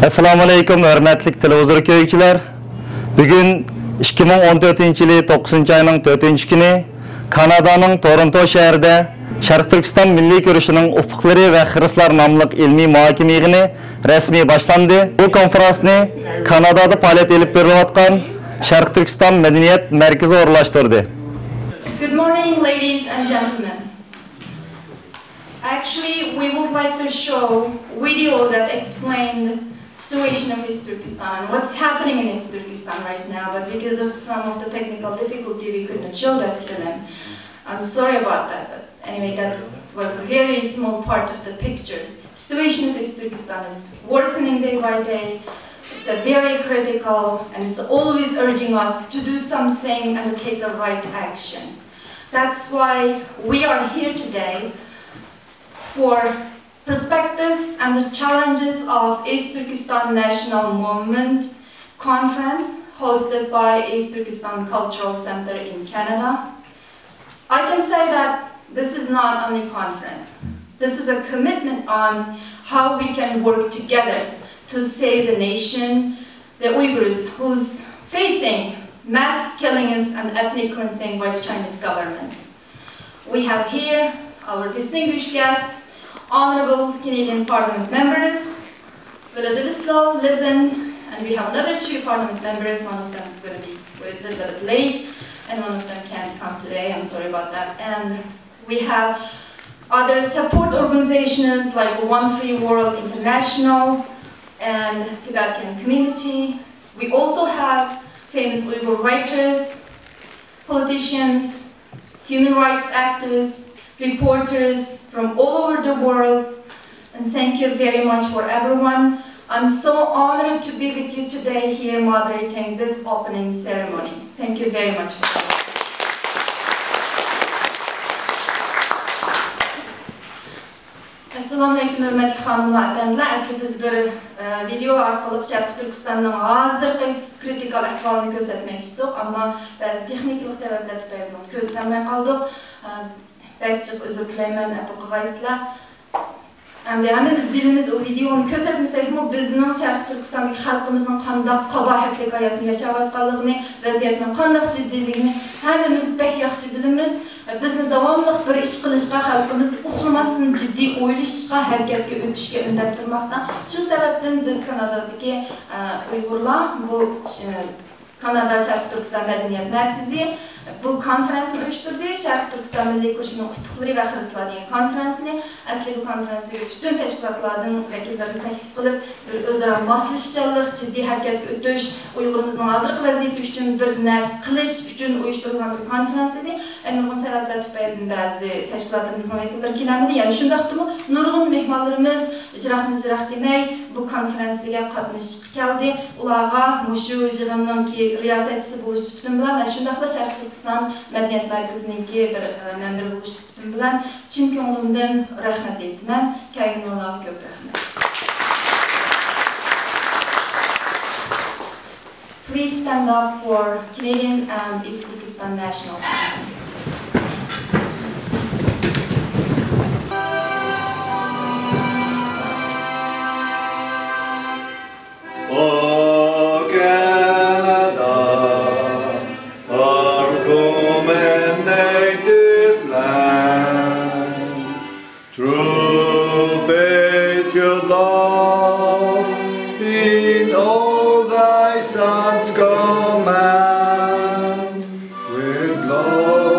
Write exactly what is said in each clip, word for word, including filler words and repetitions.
ئەسسالامۇئەلەيكۇم، ھۆرمەتلىك تېلېۋىزور كۆرگۈچىلەر! بۈگۈن ئىككى مىڭ ئون تۆتىنچى يىلى توققۇزىنچى ئاينىڭ تۆتىنچى كۈنى كانادانىڭ تورونتو شەھىرىدە شەرقىي تۈركىستان مىللىي كۈرىشىنىڭ ئۇپۇقلىرى ۋە خىرىسلار ناملىق ئىلمىي مۇھاكىمە يىغىنى رەسمىي باشلاندى. بۇ كونفرانسنى كانادادا پائالىيەت ئېلىپ بېرىلىۋاتقان شەرقىي تۈركىستان مەدەنىيەت مەركىزى ئورۇنلاشتۇردى. Good morning, ladies and gentlemen. Actually, we would like to show video that explained situation of East Turkestan and what's happening in East Turkestan right now, but because of some of the technical difficulty, we could not show that film. I'm sorry about that, but anyway, that was a very small part of the picture. Situation in East Turkestan is worsening day by day. It's a very critical, and it's always urging us to do something and to take the right action. That's why we are here today for Perspectives and the Challenges of East Turkestan National Movement conference hosted by East Turkestan Cultural Center in Canada. I can say that this is not only conference. This is a commitment on how we can work together to save the nation, the Uyghurs, who's facing mass killings and ethnic cleansing by the Chinese government. We have here our distinguished guests, Honorable Canadian Parliament members, Vladisław Lizin, and we have another two Parliament members, one of them will be a little bit late, and one of them can't come today, I'm sorry about that. And we have other support organizations like One Free World International and Tibetan Community. We also have famous Uyghur writers, politicians, human rights activists, reporters from all over the world. And thank you very much for everyone. I'm so honored to be with you today here moderating this opening ceremony. Thank you very much for everyone. ئەسسالامۇئەلەيكۇم، ھۆرمەتلىك خانىملار، ئەپەندىلەر. ئەسلى بىز بىر، ئە، ۋىدېئو ئارقىلىق شەرقىي تۈركىستاننىڭ ھازىرقى كرىتىكال ئەھۋالىنى كۆرسەتمەكچىدۇق، ئەمما بەزى تېخنىكىلىق سەۋەبلەر تۈپەيلىدىن كۆرسىتەلمەي قالدۇق. ئە، بەك جىق ئۆزۈر تىلەيمەن، ئەپۇ قىلغايسىلەر. ئەمدى ھەممىمىز بىلىمىز، ئۇ ۋىدېئونى كۆرسەتمىسەكمۇ، بىزنىڭ شەرقىي تۈركىستاندىكى خەلقىمىزنىڭ قانداق قاباھەتلىك ھاياتنى ياشاۋاتقانلىقىنى، ۋەزىيەتنىڭ قانداق جىددىيلىكىنى ھەممىمىز بەك ياخشى بىلىمىز. بىزنى داۋاملىق بىر ئىش قىلىشقا، خەلقىمىز ئۇخلىماستىن جىددىي ئويلىشىشقا، ھەرىكەتكە ئۆتۈشكە ئۈندەپ تۇرماقتا. شۇ سەۋەبتىن بىز كانادادىكى، ئە، ئۇيغۇرلار بۇ، ئە، كانادا شەرقىي تۈركىستان مەدەنىيەت مەركىزى بۇ كونفرانسنى ئۇيۇشتۇردى. شەرقىي تۈركىستان مىللىي كۈرىشىنىڭ ئۇپۇقلىرى ۋە خىرىسلار دېگەن كونفرانسنى. ئەسلى بۇ كونفرانسىگە پۈتۈن تەشكىلاتلاردىن ۋەكىللەرنى تەكلىپ قىلىپ، بىر ئۆزئارا ماسلىشىشچانلىق، جىددىي ھەرىكەتكە ئۆتۈش، ئۇيغۇرىمىزنىڭ ھازىرقى ۋەزىيىتى ئۈچۈن بىر نەرسە قىلىش ئۈچۈن ئۇيۇشتۇرۇلغان بىر كونفرانس ئىدى. ئەمما نۇرغۇن سەۋەبلەر تۈپەيلىدىن بەزى تەشكىلاتلىرىمىزنىڭ ۋەكىللىرى كېلەلمىدى. يەنە شۇنداقتىمۇ نۇرغۇن مېھمانلىرىمىز يىراقنى يىراق دېمەي، بۇ كونفرانسىگە قاتنىشىشقا كەلدى. ئۇلارغا مۇشۇ يىغىننىڭكى رىياسەتچىسى بولۇش سۈپىتىم بىلەن ۋە شۇنداقلا شەرقىي تۈركىستان مەدەنىيەت مەركىزىنىڭكى بىر، ئە، مەمبىرى بولۇش سۈپىتىم بىلەن چىن كۆڭلۈمدىن رەھمەت ئېيتىمەن. كەلگىنىڭلارغا كۆپ رەھمەت. Please stand up for Canadian and East Turkestan National Anthem. O Canada, our home and native land, true patriot love in all thy sons command. With love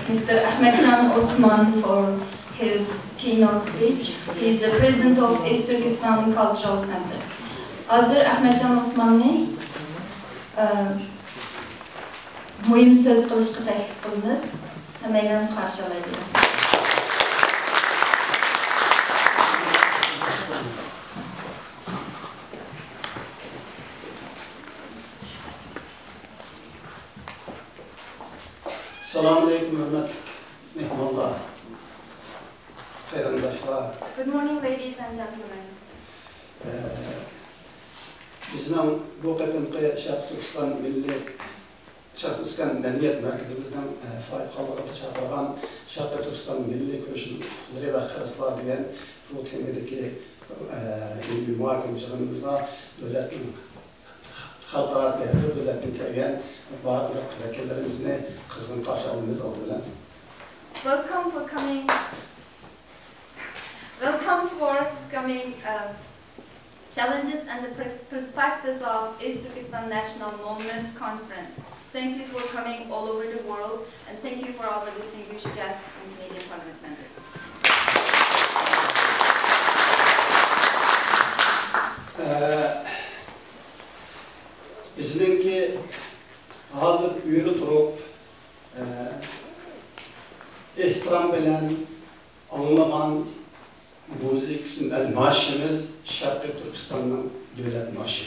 Mister Ahmedjan Osman for his keynote speech. He is the president of East Turkestan Cultural Center. ھازىر ئەخمەتجان ئوسماننى، ئە، مۇھىم سۆز قىلىشقا تەكلىپ قىلىمىز. ھەممەيلەن قارشى ئالايلى. ئەسسالامۇئەلەيكۇم، ھۆرمەتلىك مېھمانلار، قېرىنداشلار. Good morning, ladies and gentlemen. ئە، بىزنىڭ بۇ قېتىمقى شەرقىي تۈركىستان مىللىي، شەرقىي تۈركىستان مەدەنىيەت مەركىزىمىزنىڭ، ئە، ساھىبخانلىقىدا چاقىرغان شەرقىي تۈركىستان مىللىي كۈرىشىنىڭ ئۇستىلىرى ۋە خىرىسلار دېگەن بۇ تېمىدىكى، ئە، ئىلمىي مۇھاكىمە يىغىنىمىزغا دۆلەتنىڭ، خەلقئارادىكى ھەر بىر دۆلەتتىن كەلگەن بارلىق ۋەكىللىرىمىزنى قىزغىن قارشى ئالىمىز ئالدى بىلەن. Welcome for coming. Welcome for coming, uh, challenges and the per-, perspectives of East Turkestan National Movement Conference. Thank you for coming all over the world, and thank you for our distinguished guests and Canadian Parliament members. ئە، بىزنىڭكى ھازىر ئۆيدە تۇرۇپ، ئە، ئېھتىرام بىلەن ئاڭلىغان مۇزىكىسى، مارشىمىز شەرقىي تۈركىستاننىڭ دۆلەت مارشى.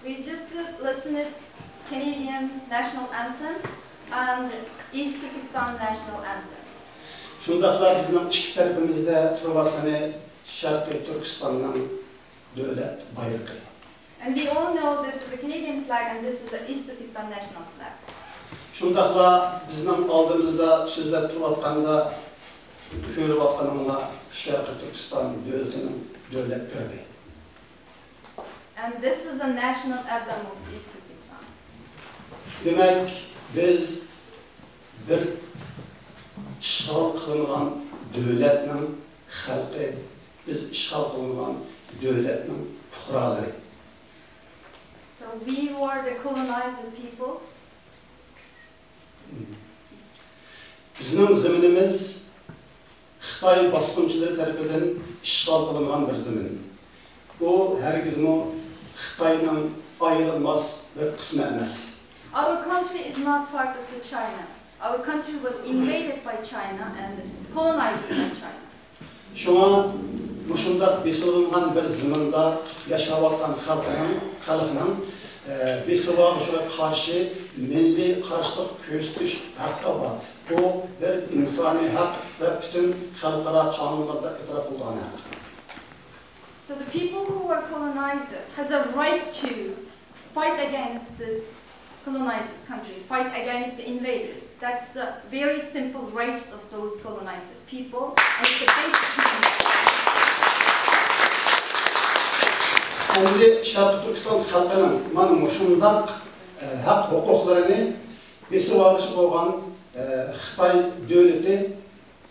We just listened Canadian national anthem and East Turkestan national anthem. شۇنداقلا بىزنىڭ ئىككى تەرىپىمىزدە تۇرۇۋاتقىنى شەرقىي تۈركىستاننىڭ دۆلەت بايرىقى. And we all know this is a Canadian flag and this is the East Turkestan national flag. شۇنداقلا بىزنىڭ ئالدىمىزدا سۆزلەپ تۇرۇۋاتقاندا كۆرۈۋاتقىنىڭلار شەرقىي تۈركىستان دۆلىتىنىڭ دۆلەت گېربى. And this is a national emblem of East Turkestan. دېمەك، بىز بىر ئىشغال قىلىنغان دۆلەتنىڭ خەلقى، بىز ئىشغال قىلىنغان دۆلەتنىڭ پۇقرالىرى. So we were the colonized people. بىزنىڭ زېمىنىمىز خىتاي باسقۇنچىلىرى تەرىپىدىن ئىشغال قىلىنغان بىر زېمىن. بۇ ھەرگىزمۇ خىتاينىڭ ئايرىلماس بىر قىسمى ئەمەس. Our country is not part of the China. Our country was invaded by China and colonized by China. شۇڭا مۇشۇنداق بېسىۋېلىنغان بىر زېمىندا ياشاۋاتقان خەلقنىڭ، خەلقنىڭ، ئە، بېسىۋالغۇچىغا قارشى مىللىي قارشىلىق كۆرسىتىش ھەققى بار. بۇ بىر ئىنسانىي ھەق ۋە پۈتۈن خەلقئارا قانۇنلاردا ئېتىراپ قىلىنغان ھەق. So the people who were colonized has a right to fight against the colonized country, fight against the invaders. That's the very simple rights of those colonized people, and it's a basic human right. ئەمدى شەرقىي تۈركىستان خەلقىنىڭ مانا مۇشۇنداق، ئە، ھەق ھوقۇقلىرىنى بېسىۋالغۇچى بولغان، ئە، خىتاي دۆلىتى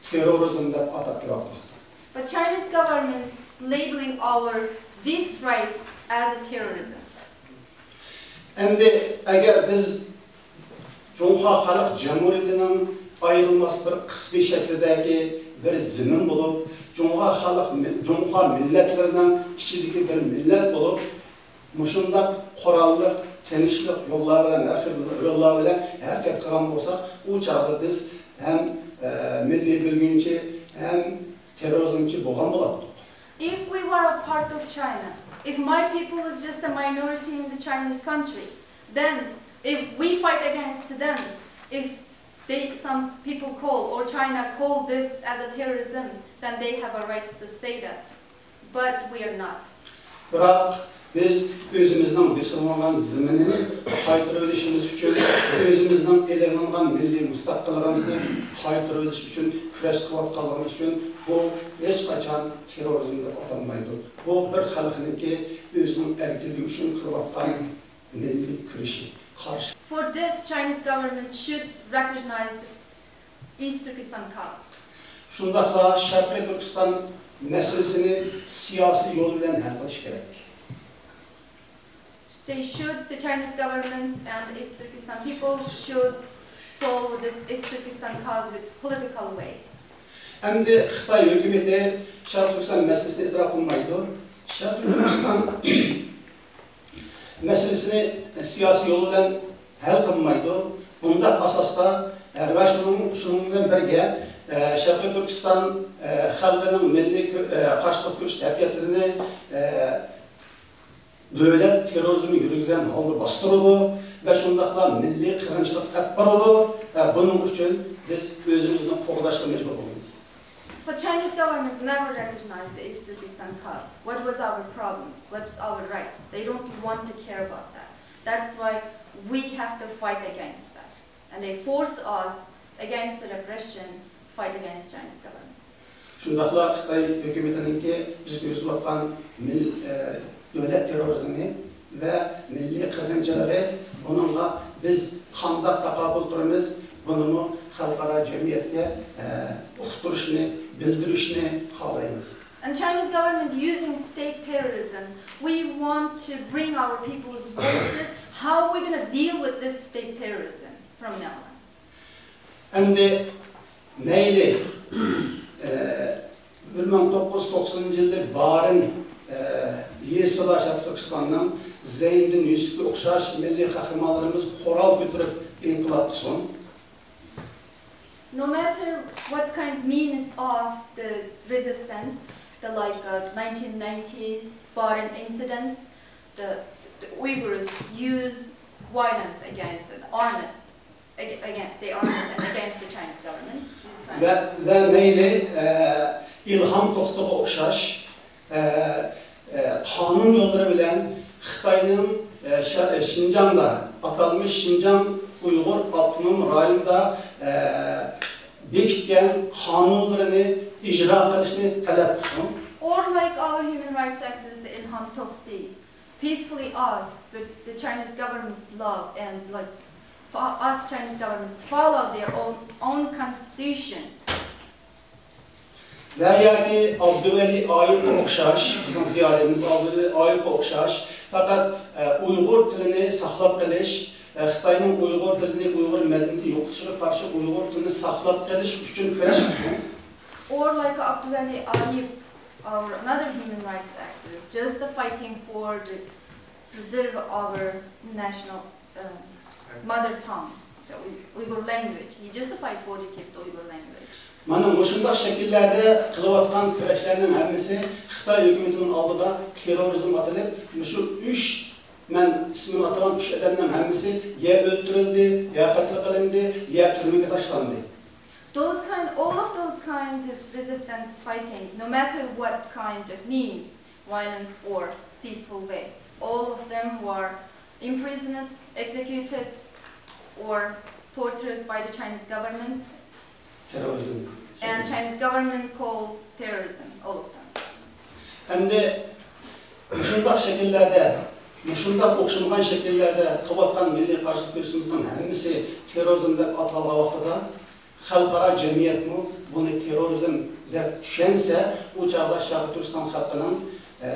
تېررورىزم دەپ ئاتاپ كېلىۋاتماقتا. But Chinese government labeling our these rights as a terrorism. ئەمدى ئەگەر بىز جۇڭخۇا خەلق جۇمھۇرىيىتىنىڭ ئايرىلماس بىر قىسمى شەكلىدىكى بىر زېمىن بولۇپ، جۇڭخۇا خەلق مىل-، جۇڭخۇا مىللەتلىرىنىڭ ئىچىدىكى بىر مىللەت بولۇپ، مۇشۇنداق قوراللىق، تىنچلىق يوللار بىلەن، ھەر خىل يوللار بىلەن ھەرىكەت قىلغان بولساق، ئۇ چاغدا بىز ھەم، ئە، مىللىي بۆلگۈنچى، ھەم تېررورىزمچى بولغان بولاتتۇق. If we were a part of China, if my people is just a minority in the Chinese country, then if we fight against them, if they, some people call or China call this as a terrorism, then they have a right to say that. But we are not. بىراق بىز ئۆزىمىزنىڭ بېسىۋالغان زېمىنىنى قايتۇرۇۋېلىشىمىز ئۈچۈن، ئۆزىمىزنىڭ ئېلىۋالغان مىللىي مۇستەقىللىقىمىزنى قايتۇرۇۋېلىش ئۈچۈن كۈرەش قىلىۋاتقانلىقىمىز ئۈچۈن بۇ ھېچقاچان تېررورىزم دەپ ئاتالمايدۇ. بۇ بىر خەلقنىڭكى ئۆزىنىڭ ئەركىنلىكى ئۈچۈن قىلىۋاتقان مىللىي كۈرىشى، قارشى. For this, Chinese government should recognize the East Turkestan cause. شۇنداقلا شەرقىي تۈركىستان مەسىلىسىنى سىياسىي يول بىلەن ھەل قىلىش كېرەك. They should, the Chinese government and the East Turkestan people should solve this East Turkestan cause with political way. ئەمدى خىتاي ھۆكۈمىتى شەرقىي تۈركىستان مەسىلىسىنى ئېتىراپ قىلمايدۇ. شەرقىي تۈركىستان مەسىلىسىنى سىياسىي يول بىلەن ھەل قىلمايدۇ. بۇنداق ئاساستا، ئە، ۋە شۇنىڭ، شۇنىڭ بىلەن بىرگە، ئە، شەرقىي تۈركىستان، ئە، خەلقىنىڭ مىللىي كۆ-، ئە، قارشىلىق كۆرسىتىش ھەرىكەتلىرىنى، ئە، دۆلەت تېررورىزمى يۈرگۈزگەن ھالدا باستۇرىدۇ ۋە شۇنداقلا مىللىي قىرغىنچىلىق ئېلىپ بارىدۇ. ئە، بۇنىڭ ئۈچۈن بىز ئۆزىمىزنى قوغداشقا مەجبۇر بولىمىز. But Chinese government never recognized the East Turkestan cause. What was our problems? What's our rights? They don't want to care about that. That's why we have to fight against that. And they force us against the repression, fight against Chinese government. شۇنداقلا خىتاي ھۆكۈمىتىنىڭكى بىز كۆرسىتىۋاتقان مىل-، ئە، دۆلەت تېررورىزمى ۋە مىللىي قىرغىنچىلىقى، بۇنىڭغا بىز قانداق تاقابىل تۇرىمىز، بۇنىمۇ خەلقئارا جەمئىيەتكە، ئە، ئۇقتۇرۇشنى، بىلدۈرۈشنى خالايمىز. And Chinese government using state terrorism, we want to bring our people's voices. How are we going to deal with this state terrorism from now on? ئەمدى مەيلى، ئە، بىر مىڭ توققۇز يۈز توقسىنىنچى يىلى بارىن، ئە، يېزىسىدا شەرقىي تۈركىستاننىڭ زەينىدىن يۈسۈپكە ئوخشاش مىللىي قەھرىمانلىرىمىز قورال كۆتۈرۈپ ئىنقىلاب قىلسۇن. No matter what kind means of the resistance, the, like, uh, nineteen nineties Barin incidents, the, the Uyghurs use violence against an armed, ag-, again, the armed and against the Chinese government. ۋە، ۋە مەيلى، ئە، ئىلھام توختىغا ئوخشاش، ئە، ئە، قانۇن يوللىرى بىلەن خىتاينىڭ، ئە، شا-، ئە، شىنجاڭدا، ئاتالمىش شىنجاڭ ئۇيغۇر ئاپتونوم رايونىدا، ئە، بېكىتكەن قانۇنلىرىنى ئىجرا قىلىشنى تەلەپ قىلسۇن. Or like our human rights activist Ilham Tohti peacefully asked the, the Chinese government's love and, like, fo-, asked Chinese governments follow their own, own constitution. ۋە ياكى ئابدۇۋەلى ئايۇپقا ئوخشاش، بىزنىڭ زىيالىيىمىز ئابدۇۋەلى ئايۇپقا ئوخشاش، پەقەت، ئە، ئۇيغۇر تىلىنى ساقلاپ قېلىش، ئە، خىتاينىڭ ئۇيغۇر تىلىنى، ئۇيغۇر مەدەنىيىتىنى يوقىتىشىغا قارشى ئۇيغۇر تىلىنى ساقلاپ قېلىش ئۈچۈن كۈرەش قىلسۇن. Or like Abduveli Ayub, our another human rights activist, just the fighting for the preserve our national, uh, mother tongue, the Uy-, Uyghur language. He just fight for to keep the Uyghur language. مانا مۇشۇنداق شەكىللەردە قىلىۋاتقان كۈرەشلەرنىڭ ھەممىسى خىتاي ھۆكۈمىتىنىڭ ئالدىدا تېررورىزم ئاتىلىپ، مۇشۇ ئۈچ، مەن ئىسمىنى ئاتىغان ئۈچ ئادەمنىڭ ھەممىسى يا ئۆلتۈرۈلدى، يا قەتل قىلىندى، يا تۈرمىگە تاشلاندى. Those kind, all of those kind of resistance fighting, no matter what kind of means, violence or peaceful way, all of them were imprisoned, executed, or tortured by the Chinese government. تېررورىزم. And Chinese government called terrorism, all of them. ئەمدى مۇشۇنداق شەكىللەردە، مۇشۇنداق ئوخشىمىغان شەكىللەردە قىلىۋاتقان مىللىي قارشىلىق كۈرىشىمىزنىڭ ھەممىسى تېررورىزم دەپ ئاتالغان ۋاقتىدا، خەلقئارا جەمئىيەتمۇ بۇنى تېررورىزم دەپ چۈشەنسە، ئۇ چاغدا شەرقىي تۈركىستان خەلقىنىڭ، ئە،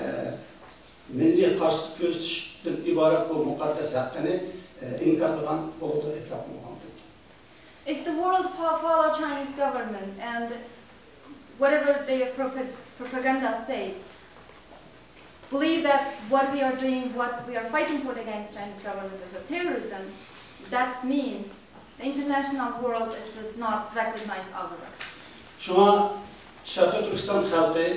مىللىي قارشىلىق كۆرسىتىشتىن ئىبارەت بۇ مۇقەددەس ھەققىنى، ئە، ئىنكار قىلغان بولىدۇ، ئېتىراپ قىلمىغان بولىدۇ. If the world fo-, follow Chinese government and whatever their propa-, propaganda say, believe that what we are doing, what we are fighting for against Chinese government is a terrorism, that's mean the international world is, does not recognize our rights. شۇڭا شەرقىي تۈركىستان خەلقى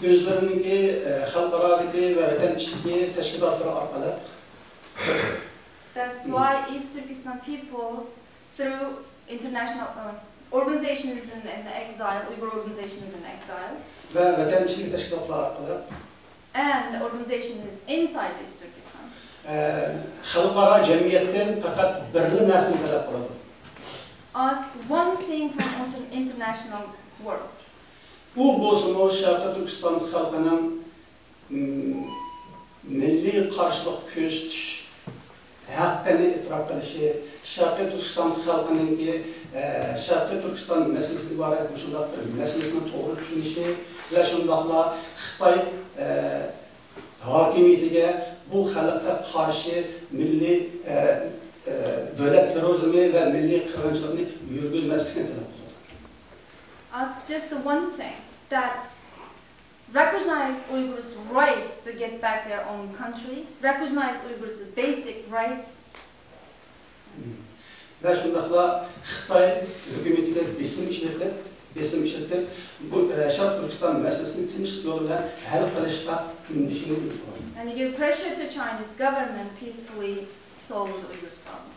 ئۆزلىرىنىڭكى، ئە، خەلقئارادىكى ۋە ۋەتەن ئىچىدىكى تەشكىلاتلىرى ئارقىلىق That's why East Turkestan people through international, uh, organizations in, in exile, Uyghur organizations in exile, ۋە ۋەتەن ئىچىدىكى تەشكىلاتلار ئارقىلىق and organizations inside East Turkestan, ئە، خەلقئارا جەمئىيەتتىن پەقەت بىرلا نەرسىنى تەلەپ قىلىدۇ. Ask one thing from inter-, international world. ئۇ بولسىمۇ شەرقىي تۈركىستان خەلقىنىڭ مىللىي قارشىلىق كۆرسىتىش ھەققىنى ئېتىراپ قىلىشى، شەرقىي تۈركىستان خەلقىنىڭكى، ئە، شەرقىي تۈركىستان مەسىلىسىدىن ئىبارەت مۇشۇنداق بىر مەسىلىسىنى توغرا چۈشىنىشى ۋە شۇنداقلا خىتاي، ئە، ھاكىمىيىتىگە بۇ خەلققە قارشى مىللىي، ئە، دۆلەت تېررورىزمى ۋە مىللىي قىرغىنچىلىقنى يۈرگۈزمەسلىكنى تەلەپ قىلىدۇ. Ask just one thing, that's recognize Uyghurs' rights to get back their own country, recognize Uyghurs' basic rights. ۋە شۇنداقلا خىتاي ھۆكۈمىتىگە بېسىم ئىشلىتىپ، بېسىم ئىشلىتىپ، بۇ شەرقىي تۈركىستان مەسىلىسىنى تىنچلىق يولى بىلەن ھەل قىلىشقا ئۈندىشىنى ئۈمىد قىلىمەن. And give pressure to Chinese government peacefully solve the Uyghurs problem.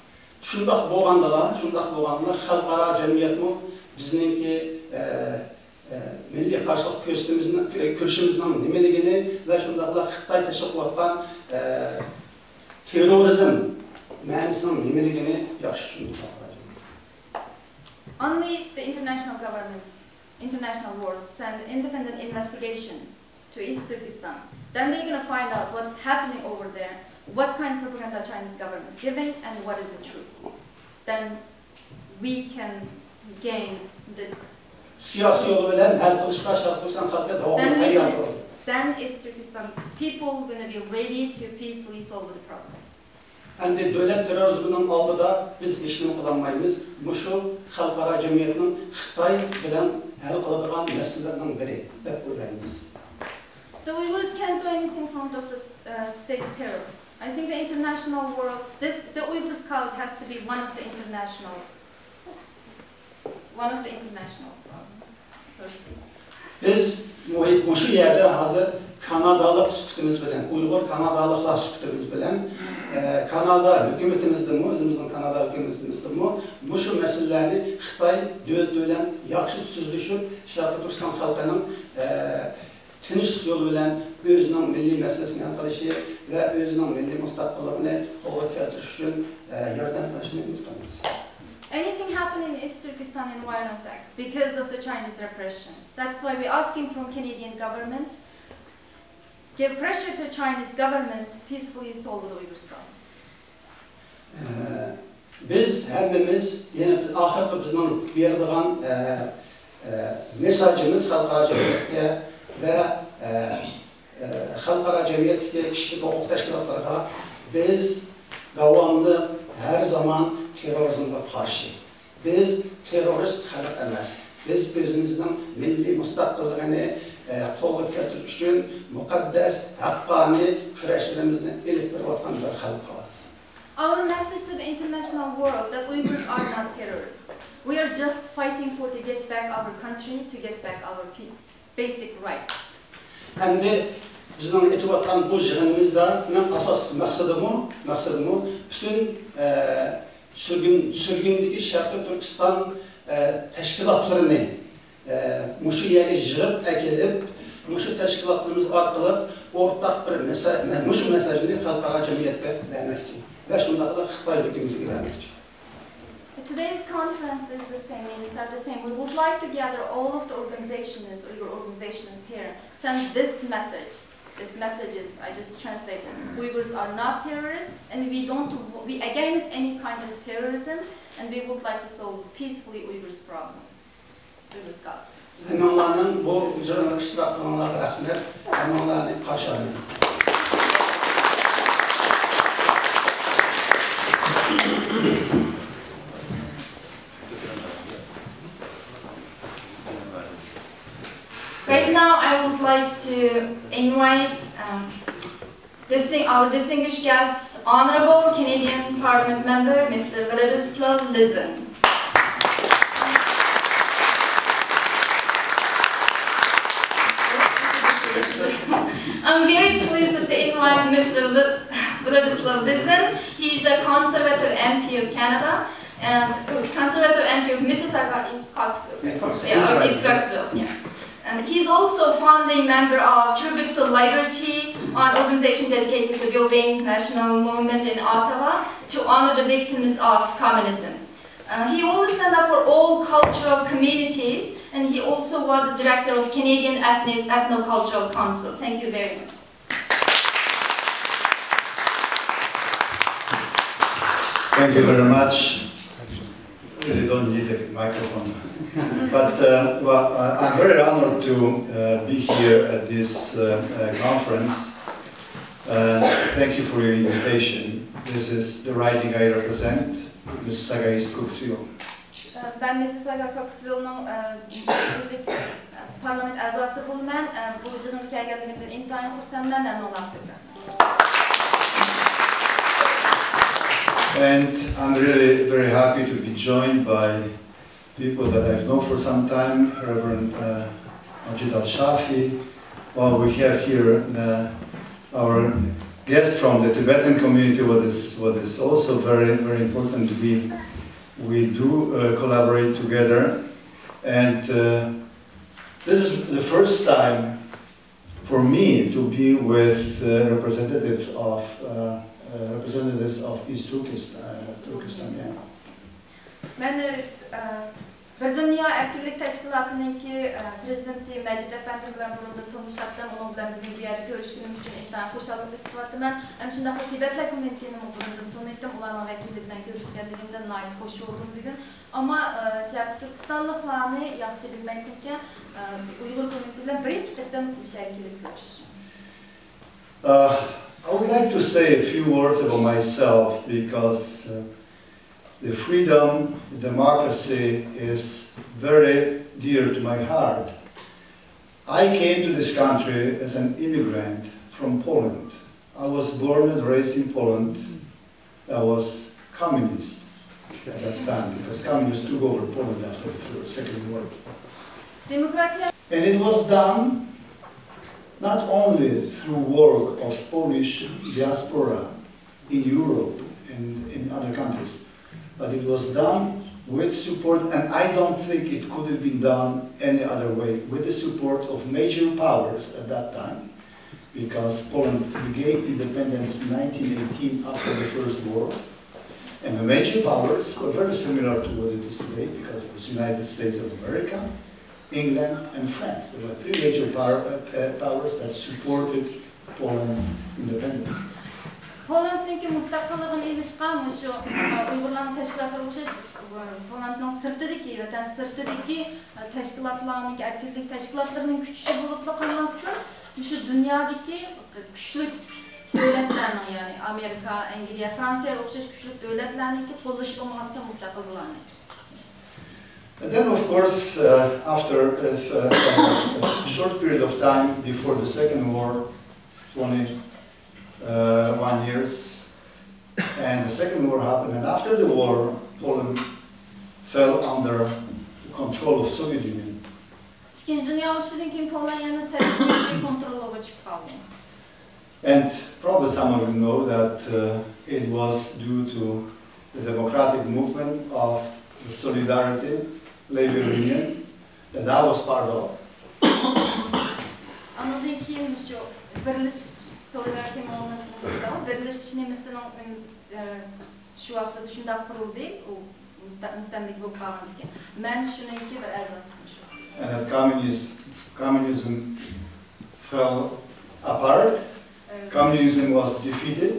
شۇنداق بولغاندىلا، شۇنداق بولغاندىلا خەلقئارا جەمئىيەتمۇ بىزنىڭكى ئە، ئە، مىللىي قارشىلىق كۆرسىتىمىزنىڭ، كۈرىشىمىزنىڭ نېمىلىكىنى ۋە شۇنداقلا خىتاي تەشۋىق قىلىۋاتقان ئە، تېررورىزم مەنىسىنىڭ نېمىلىكىنى ياخشى چۈشىنىدۇ. Only the international governments, international world send independent investigation to East Turkestan. Then they're gonna find out what's happening over there, what kind of propaganda Chinese government giving, and what is the truth. Then we can gain the سىياسىي يول بىلەن ھەل قىلىشقا شەرقىي تۈركىستان خەلقى داۋاملىق Then we تەييار can, تۇرىدۇ. then East Turkestan people gonna be ready to peacefully solve the problem. ئەمدى دۆلەت تېررورىزمىنىڭ ئالدىدا بىز ھېچنېمە قىلالمايمىز. مۇشۇ خەلقئارا جەمئىيەتنىڭ خىتاي بىلەن ھەل قىلىدىغان مەسىلىلەرنىڭ بىرى دەپ ئويلايمىز. The Uyghurs can't do anything in front of the uh, state terror. I think the international world, this, the Uyghurs cause has to be one of the international, one of the international problems. So, بىز مۇ-، مۇشۇ يەردە ھازىر كانادالىق سۈپىتىمىز بىلەن، ئۇيغۇر كانادالىقلار سۈپىتىمىز بىلەن، ئە، كانادا ھۆكۈمىتىمىزدىنمۇ، ئۆزىمىزنىڭ كانادا ھۆكۈمىتىمىزدىنمۇ مۇشۇ مەسىلىلەرنى خىتاي دۆلىتى بىلەن ياخشى سۆزلىشىپ، شەرقىي تۈركىستان خەلقىنىڭ، ئە، تىنچلىق يولى بىلەن ئۆزىنىڭ مىللىي مەسىلىسىنى ھەل قىلىشى ۋە ئۆزىنىڭ مىللىي مۇستەقىللىقىنى قولغا كەلتۈرۈش ئۈچۈن، ئە، ياردەم قىلىشىنى ئۈمىد قىلىمىز. Anything happening in East Turkestan and violence act because of the Chinese repression. That's why we're asking from Canadian government, give pressure to Chinese government peacefully solve the Uyghurs problems. ئە، بىز ھەممىمىز، يەنە بىز ئاخىرقى بىزنىڭ بېرىدىغان، ئە، ئە، مېساجىمىز خەلقئارا جەمئىيەتكە ۋە، ئە، ئە، خەلقئارا جەمئىيەتتىكى كىشىلىك ھوقۇق تەشكىلاتلىرىغا، بىز داۋاملىق ھەر زامان تېررورىزمغا قارشى. بىز تېررورىست خەلق ئەمەس. بىز ئۆزىمىزنىڭ مىللىي مۇستەقىللىقىنى، ئە، قولغا كەلتۈرۈش ئۈچۈن مۇقەددەس، ھەققانىي كۈرەشلىرىمىزنى ئېلىپ بېرىۋاتقان بىر خەلق، خالاس. Our message to the international world that Uyghurs are not terrorists. We are just fighting for to get back our country, to get back our pe- basic rights. ئەمدى بىزنىڭ ئېچىۋاتقان بۇ يىغىنىمىزدا مېنىڭ ئاساسلىق مەقسىتىمۇ، مەقسىتىمۇ پۈتۈن، ئە، سۈرگۈن، سۈرگۈندىكى شەرقىي تۈركىستان، ئە، تەشكىلاتلىرىنى، ئە، مۇشۇ يەرگە يىغىپ ئەكېلىپ، مۇشۇ تەشكىلاتلىرىمىز ئارقىلىق ئورتاق بىر مەسە-، مۇشۇ مەسەجنى خەلقئارا جەمئىيەتكە بەرمەكچى ۋە شۇنداقلا خىتاي ھۆكۈمىتىگە بەرمەكچى. Today's conference is the same, means are the same. We would like to gather all of the organizations, Uyghur organizations here, send this message. This message is, I just translated. Uyghurs are not terrorists, and we don't, we against any kind of terrorism, and we would like to solve peacefully Uyghurs problem. Uyghurs cause. ھەممىڭلارنىڭ بۇ يىغىنغا ئىشتىراك قىلغىنىڭلارغا رەھمەت. ھەممىڭلارنى قارشى ئالىمەن. Right now, I would like to invite um, disting- our distinguished guests, Honorable Canadian Parliament Member, Mister Vladislav Lizin. I'm very pleased to invite Mister Li- Vladislav Lizin. He's a conservative M P of Canada and conservative M P of Mississauga, East Coxville. East Coxville. Yeah, East Coxville, yeah. And he's also founding member of Tribute to Liberty, an organization dedicated to building national monument in Ottawa to honor the victims of communism. Uh, he always stand up for all cultural communities, and he also was the director of Canadian Ethnic Ethnocultural Council. Thank you very much. Thank you very much. Really don't need a microphone. But uh, well, I- I'm very honored to uh, be here at this uh, uh, conference. And thank you for your invitation. This is the riding I represent, Mississauga East Cooksville. Ben Mississauga Cooksville'نىڭ ئەركىنلىك پارلامېنت ئەزاسى بولىمەن. بۇ يىغىنغا كەلگەنلىكىمدىن ئىنتايىن خۇرسەنمەن. ھەممىڭلارغا كۆپ رەھمەت. And I'm really very happy to be joined by people that I've known for some time, Reverend uh, Majid Al Shafi. Well, we have here uh, our guest from the Tibetan community, what is, what is also very, very important. We, we do uh, collaborate together, and uh, this is the first time for me to be with uh, representatives of uh, uh, representatives of East Turkestan. Uh, Turkestan yeah. مەن بىر دۇنيا ئەركىنلىك تەشكىلاتىنىڭكى پرېزىدېنتى مەجىت ئەپەندى بىلەن بۇرۇندىن تونۇشاتتىم. ئۇنىڭ بىلەن بۈگۈن بۇ يەردە كۆرۈشكىنىم ئۈچۈن ئىنتايىن خۇشاللىق ھېس قىلىۋاتىمەن. ھەم شۇنداقلا تىبەتلەر كومىتېتىنىمۇ بۇرۇندىن تونۇيتتۇم. ئۇلارنىڭ ۋەكىلى بىلەن كۆرۈشكەنلىكىمدىن ناھايىتى خۇش بولدۇم بۈگۈن. ئەمما شەرقىي تۈركىستانلىقلارنى ياخشى بىلمەيتتىمكەن، ئۇيغۇر كومىتېتى بىلەن بىرىنچى قېتىم مۇشۇ يەرگە كېلىپ كۆرۈشۈشۈم. Uh, I would like to say a few words about myself because uh, the freedom, democracy is very dear to my heart. I came to this country as an immigrant from Poland. I was born and raised in Poland. I was communist at that time because communists took over Poland after the Second World War. دېموكراتىيە And it was done not only through work of Polish diaspora in Europe and in other countries, but it was done with support, and I don't think it could have been done any other way, with the support of major powers at that time, because Poland regained independence in nineteen eighteen after the First War, and the major powers were very similar to what it is today, because it was United States of America, England and France. There were three major power, uh, uh, powers that supported Poland's independence. پوللاندنىڭكى مۇستەقىللىقىنى ئېلىشقا مۇشۇ ئۇيغۇرلارنىڭ تەشكىلاتلىرىغا ئوخشاش پوللاندنىڭ سىرتىدىكى، ۋەتەن سىرتىدىكى تەشكىلاتلارنىڭكى ئەركىنلىك تەشكىلاتلىرىنىڭ كۈچى بولۇپلا قالماستىن، مۇشۇ دۇنيادىكى كۈچلۈك دۆلەتلەرنىڭ، يەنى ئامېرىكا، ئەنگلىيە، فرانسىيەگە ئوخشاش كۈچلۈك دۆلەتلەرنىڭكى قوللىشى بولمىغان بولسا مۇستەقىل بولالمايدۇ. And then, of course, uh, after uh, f- uh, a short period of time before the Second War, twenty-one years, and the Second War happened, and after the war, Poland fell under the control of Soviet Union. ئىككىنچى دۇنيا ئۇرۇشىدىن كېيىن پولنىيە يەنە سوۋېت ئىتتىپاقى كونترولىغا چۈشۈپ قالدى. And probably some of you know that uh, it was due to the democratic movement of the Solidarity Labor Union that I was part of. ئاندىن كېيىن شۇ بىرلىشىش، سولىدارىتى موۋمېنت، بىرلىشىش نېمىسىنىڭ شۇ ۋاقتىدا شۇنداق قۇرۇلدى، ئۇ مۇستەملىكە بولۇپ قالغاندىكىن. مەن شۇنىڭكى بىر ئەزاسى شۇ. And that communist, communism fell apart. Communism was defeated.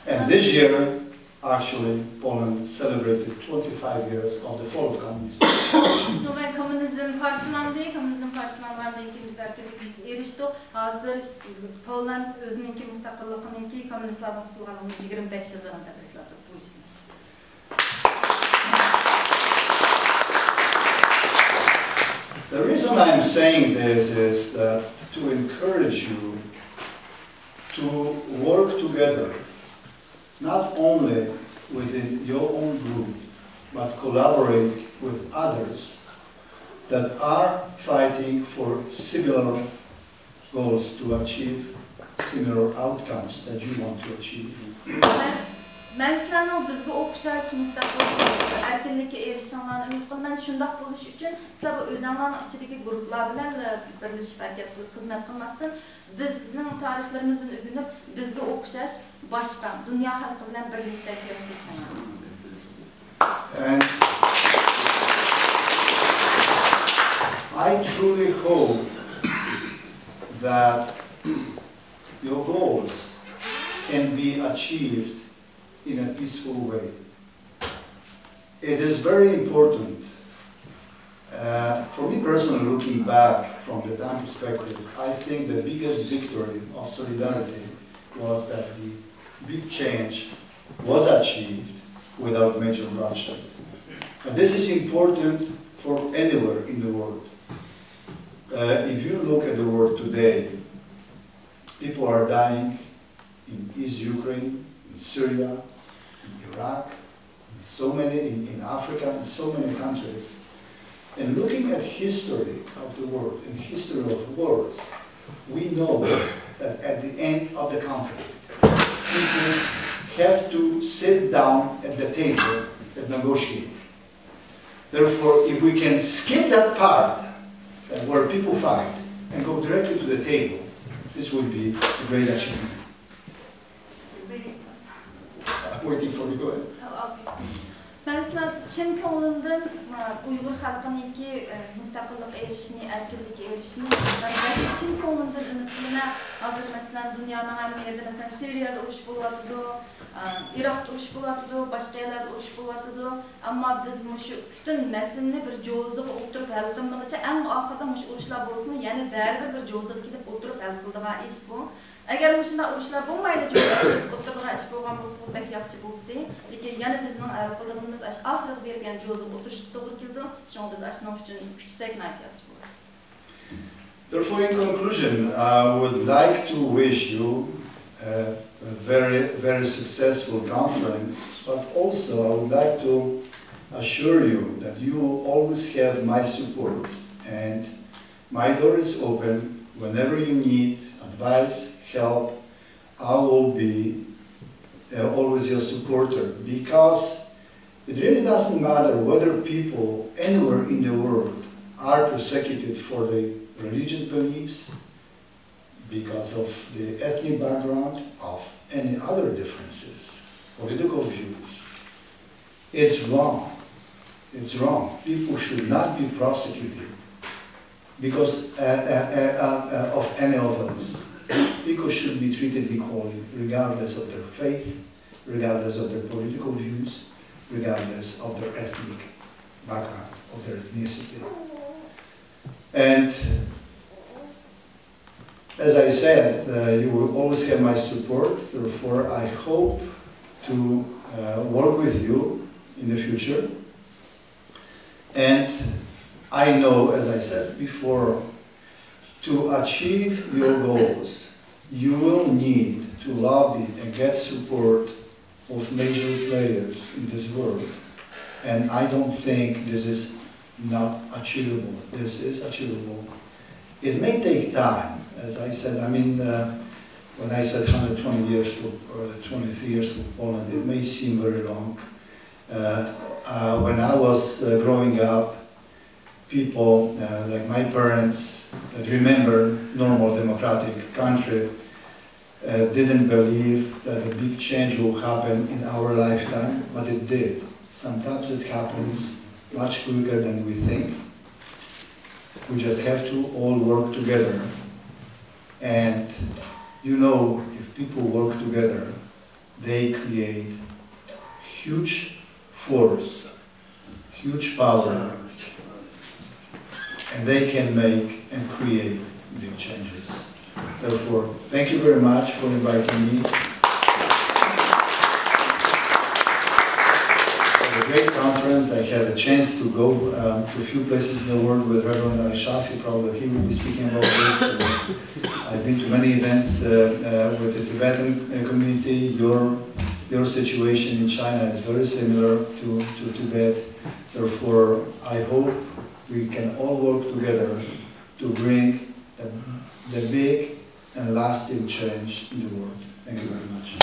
And this year, actually, Poland celebrated twenty-five years of the fall of communism. شۇنىڭ بىلەن كوممۇنىزم پارچىلاندى، كوممۇنىزم پارچىلانغاندىن كېيىن بىز ئەركىنلىكىمىزگە ئېرىشتۇق. ھازىر پوللاند ئۆزىنىڭكى مۇستەقىللىقىنىڭكى كوممۇنىستلاردىن قۇتۇلغانلىقىنىڭ يىگىرمە بەش يىللىقىنى تەبرىكلەۋاتىدۇ بۇ يىل. The reason I'm saying this is that to encourage you to work together, not only within your own group, but collaborate with others that are fighting for similar goals to achieve similar outcomes that you want to achieve. مەن سىلەرنىڭ بىزگە ئوخشاش مۇستەقىل ئەركىنلىككە ئېرىشىشىڭلارنى ئۈمىد قىلىمەن. شۇنداق بولۇش ئۈچۈن سىلەر بۇ ئۆزۈڭلارنىڭ ئىچىدىكى گۇرۇپپىلار بىلەن بىرلىشىپ ھەرىكەت قىلىپ خىزمەت قىلماستىن، بىزنىڭ تارىخلىرىمىزدىن ئۆگىنىپ، بىزگە ئوخشاش باشقا دۇنيا خەلقى بىلەن بىرلىكتە كۈرەش قىلىشىڭلار. And I truly hope that your goals can be achieved in a peaceful way. It is very important. Uh, for me personally, looking back from the time perspective, I think the biggest victory of solidarity was that the big change was achieved without major bloodshed. And this is important for anywhere in the world. Uh, if you look at the world today, people are dying in East Ukraine, in Syria, in Iraq, in so many, in, in Africa, in so many countries. And looking at history of the world and history of wars, we know that at the end of the conflict, people have to sit down at the table and negotiate. Therefore, if we can skip that part, that where people fight, and go directly to the table, this would be a great achievement. I'm waiting for you. مەن سىلەر چىن كۆڭلۈمدىن ئۇيغۇر خەلقىنىڭكى مۇستەقىللىققا ئېرىشىشىنى، ئەركىنلىككە ئېرىشىشىنى مەن چىن كۆڭلۈمدىن ئۈمىد قىلىمەن. ھازىر مەسىلەن دۇنيانىڭ ھەممە يېرىدە، مەسىلەن سىرىيەدە ئۇرۇش بولۇۋاتىدۇ، ئىراقتا ئۇرۇش بولۇۋاتىدۇ، باشقا يەرلەردە ئۇرۇش بولۇۋاتىدۇ. ئەمما بىز مۇشۇ پۈتۈن مەسىلىنى بىر جوزىغا ئولتۇرۇپ ھەل قىلمىغۇچە، ئەڭ ئاخىرىدا مۇشۇ ئۇرۇشلار بولسىمۇ يەنە بەرىبىر بىر جوزىغا كېلىپ ئولتۇرۇپ ھەل قىلىدىغان ئىش بۇ. ئەگەر مۇشۇنداق ئۇرۇشلار بولمايلا جوزىغا كېلىپ ئولتۇرىدىغان ئىش بولغان بولسىغۇ بەك ياخشى بولاتتى. لېكىن يەنە بىزنىڭ ھەل قىلىدىغىنىمىز ئاشۇ ئاخىرىغا بېرىپ يەنە جوزىغا ئولتۇرۇشقا توغرا كېلىدۇ. شۇڭا بىز ئاشۇنىڭ ئۈچۈن كۈچىسەك ناھايىتى ياخشى بولىدۇ. Therefore, in conclusion, I would like to wish you a, a very, very successful conference, but also I would like to assure you that you will always have my support, and my door is open. Whenever you need advice, help, I will be uh, always your supporter, because it really doesn't matter whether people anywhere in the world are persecuted for their religious beliefs, because of the ethnic background, of any other differences, political views. It's wrong. It's wrong. People should not be prosecuted because uh, uh, uh, uh, of any of those. People should be treated equally, regardless of their faith, regardless of their political views, regardless of their ethnic background, of their ethnicity. And as I said, uh, you will always have my support, therefore I hope to uh, work with you in the future. And I know, as I said before, to achieve your goals, you will need to lobby and get support of major players in this world. And I don't think this is not achievable. This is achievable. It may take time, as I said. I mean, uh, when I said one hundred twenty years to uh, twenty-three years to Poland, it may seem very long. Uh, uh, when I was uh, growing up, people uh, like my parents that remember normal democratic country uh, didn't believe that a big change will happen in our lifetime, but it did. Sometimes it happens much quicker than we think. We just have to all work together. And you know, if people work together, they create huge force, huge power, and they can make and create big changes. Therefore, thank you very much for inviting me. It was a great conference. I had a chance to go um, to a few places in the world with Reverend Arishaf. He probably he will be speaking about this. I've been to many events uh, uh, with the Tibetan uh, community. Your, your situation in China is very similar to, to Tibet. Therefore, I hope we can all work together to bring the, the big and lasting change in the world. Thank you very much.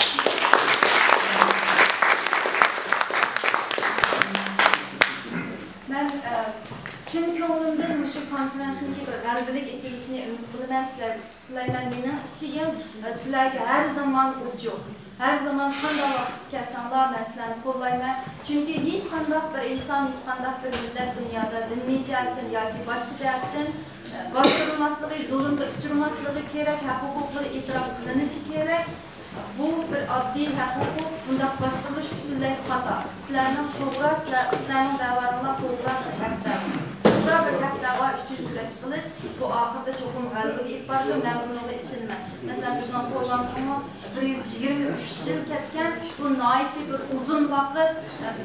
مەن چىن كۆڭلۈمدىن مۇشۇ كونفېرېنسنىڭكى بىر غەلىبىلىك ئېچىلىشىنى ئۈمىد قىلىمەن. سىلەرگە ئۇتۇق تىلەيمەن. مېنىڭ ئىشىكىم سىلەرگە ھەر زامان ئوچۇق. ھەر زامان قانداق ۋاقىتتا كەلسەڭلار، مەن سىلەرنى قوللايمەن. چۈنكى ھېچقانداق بىر ئىنسان، ھېچقانداق بىر مىللەت دۇنيادا دىنىي جەھەتتىن ياكى باشقا جەھەتتىن، ئە، باستۇرۇلماسلىقى، زۇلۇمغا ئۇچرىماسلىقى كېرەك، ھەق ھوقۇقلىرى ئېتىراپ قىلىنىشى كېرەك. بۇ بىر ئاددىي ھەق ھوقۇق، بۇنداق باستۇرۇلۇش پۈتۈنلەي خاتا. سىلەرنىڭ توغرا، سىلەر، سىلەرنىڭ دەۋالىرىڭلار توغرا بىر ھەق دەۋا. توغرا بىر ھەق دەۋا ئۈچۈن كۈرەش قىلىش، بۇ ئاخىرىدا چوقۇم غەلىبىگە ئېلىپ بارىدۇ، مەن بۇنىڭغا ئىشىنىمەن. مەسىلەن، بىزنىڭ پوللاندىيەمۇ بىر يۈز يىگىرمە ئۈچ يىل كەتكەن، بۇ ناھايىتى بىر ئۇزۇن ۋاقىت.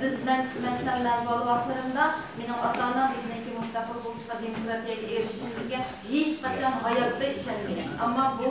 بىز، مەن، مەسىلەن، مەن بالا ۋاقىتلىرىمدا مېنىڭ ئاتا-ئانام بىزنىڭكى مۇستەقىل بولۇشقا، دېموكراتىيەگە ئېرىشىشىمىزگە ھېچقاچان ھاياتتا ئىشەنمىگەن. ئەمما بۇ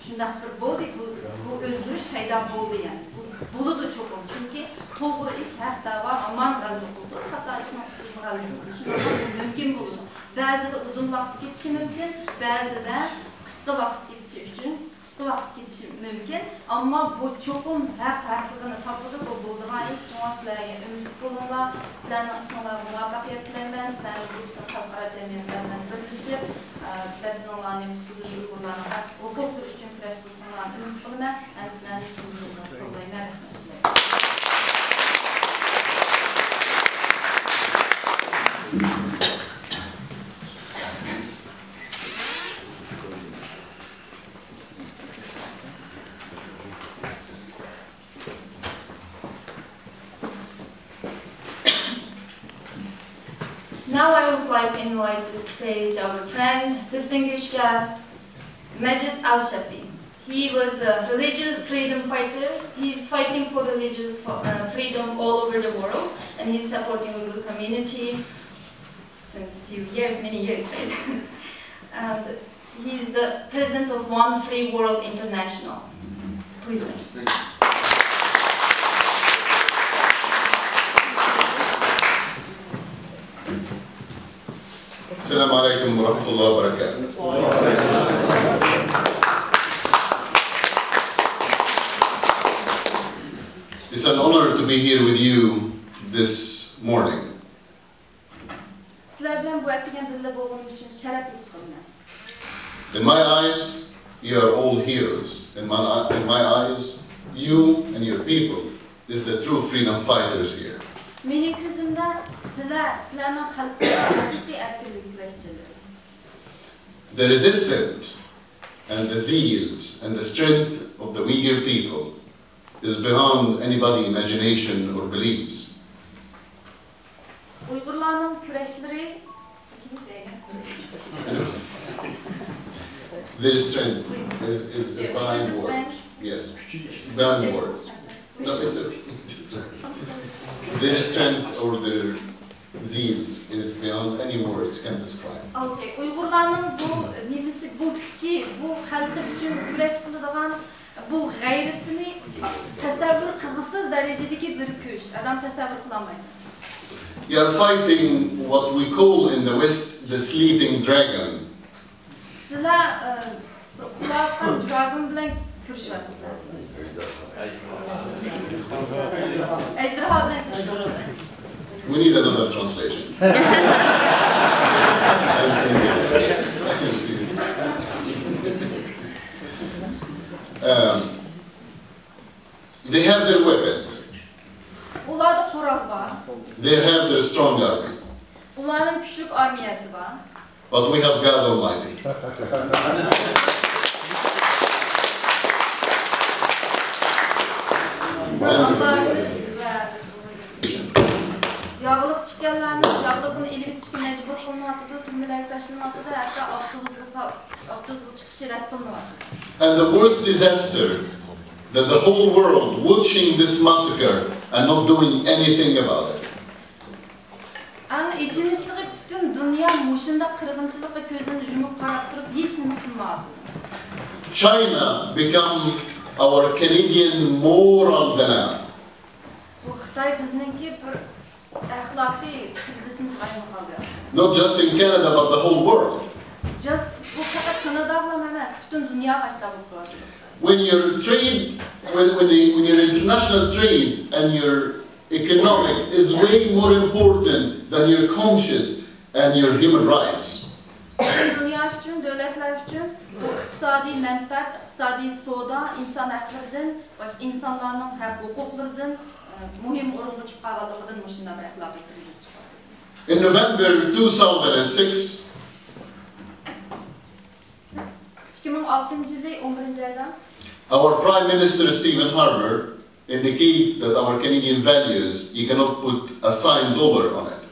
شۇنداق بىر بولدى، بۇ، بۇ ئۆزگىرىش پەيدا بولدى، يەنى. بۇ بولىدۇ چوقۇم، چۈنكى توغرا ئىش، ھەق دەۋا ھامان غەلىبە قىلىدۇ، خاتا ئىشنىڭ ئۈستىدىن غەلىبە قىلىدۇ. شۇنداق بولۇشى مۇمكىن بولىدۇ. بەزىدە ئۇزۇن ۋاقىت كېتىشى مۇمكىن، بەزىدە قىسقا ۋاقىت كېتىشى ئۈچۈن، قىسقا ۋاقىت كېتىشى مۇمكىن، ئەمما بۇ چوقۇم ھەق ھەقلىقىنى تاپىدۇ، بۇ بولىدىغان ئىش. شۇڭا سىلەرگە ئۈمىدلىك بولۇڭلار، سىلەرنىڭ ئىشىڭلارغا مۇۋەپپەقىيەت تىلەيمەن، سىلەرنى بۇ پۈتۈن خەلقئارا جەمئىيەتلەر بىلەن بىرلىشىپ، ئە، ۋەتىنىڭلارنى قۇتقۇزۇش، ئۇيغۇرلارنىڭ ھەق ھوقۇقلىرى ئۈچۈن كۈرەش قىلىشىڭلارنى ئۈمىد قىلىمەن، ھەم سىلەرنى چىن دىلىمدىن قوللايمەن. رەھمەت سىلەرگە. Now I would like to invite to stage our friend, distinguished guest, Majid Al-Shafi. He was a religious freedom fighter. He is fighting for religious fo- uh, freedom all over the world, and he is supporting Uyghur community since few years, many years, right? And he is the president of One Free World International. Please, Majid. السلام عليكم ورحمة الله وبركاته. It's an honor to be here with you this morning. سىلەر بىلەن بۇ ئەتىگەن بىللە بولغىنىم ئۈچۈن شەرەپ ھېس قىلىمەن. In my eyes, you are all heroes. In my, in my eyes, you and your people is the true freedom fighters here. مېنىڭ كۆزۈمدە سىلەر، سىلەرنىڭ خەلقىڭلار ھەقىقىي ئەركىنلىك كۈرەشچىلىرى. The resistance and the zeals and the strength of the Uyghur people is beyond anybody imagination or beliefs. ئۇيغۇرلارنىڭ كۈرەشلىرى، Their strength is, is, is beyond words. Yes, beyond words. No, it's a, it's a, their strength or their zeals is beyond any words can describe. ئوكەي، ئۇيغۇرلارنىڭ بۇ نېمىسى، بۇ كۈچى، بۇ خەلقى ئۈچۈن كۈرەش قىلىدىغان بۇ غەيرىتىنى تەسەۋۋۇر قىلغۇسىز دەرىجىدىكى بىر كۈچ. ئادەم تەسەۋۋۇر قىلالمايدۇ. You are fighting what we call in the West the sleeping dragon. سىلەر، ئە، بىر ئۇخلاۋاتقان دراگون بىلەن كۈرىشىۋاتىسىلەر. ئەجدىھا بىلەن كۈرىشىۋاتىسىلەر. We need another translation. I'm teasing. I'm teasing. Um, they have their weapons. ئۇلاردا قورال بار. They have their strong army. ئۇلارنىڭ كۈچلۈك ئارمىيەسى بار. But we have God Almighty. بىزنىڭ ئاللاھىمىز ۋە ياغلىق چىكەنلەرنىڭ ياغلىقىنى ئېلىۋېتىشكە مەجبۇر قىلىنىۋاتىدۇ، تۈرمىلەرگە تاشلىنىۋاتىدۇ، ھەتتا ئاپتوبۇسقا سا-، ئاپتوبۇسقا چىقىشى رەت قىلىنىۋاتىدۇ. And the worst disaster that the whole world watching this massacre and not doing anything about it. ئەڭ ئېچىنىشلىقى، پۈتۈن دۇنيا مۇشۇنداق قىرغىنچىلىققا كۆزىنى يۇمۇپ قاراپ تۇرۇپ، ھېچ نېمە قىلمايۋاتىدۇ. China become our Canadian moral dilemma. بۇ خىتاي بىزنىڭكى بىر ئەخلاقىي كرىزىسىمىزغا ئايلىنىپ قالدى. Not just in Canada, but the whole world. Just بۇ پەقەت كاناداغىلا ئەمەس، پۈتۈن دۇنياغا ئاشۇنداق بولۇپ تۇرۇۋاتىدۇ. When your trade, when, when, the, when your international trade and your economic is way more important than your conscience and your human rights. دۇنيا ئۈچۈن، دۆلەتلەر ئۈچۈن بۇ ئىقتىسادىي مەنپەئەت، ئىقتىسادىي سودا، ئىنسان ھەقلىرىدىن، باشقا ئىنسانلارنىڭ ھەق ھوقۇقلىرىدىن، ئە، مۇھىم ئورۇنغا چىقىپ قالغانلىقىدىن مۇشۇنداق بىر ئەخلاقىي كرىزىس چىقىۋاتىدۇ. In November two thousand six, ئىككى مىڭ ئالتىنچى يىلى ئون بىرىنچى ئايدا our Prime Minister Stephen Harper indicate that our Canadian values, you cannot put a sign dollar on it.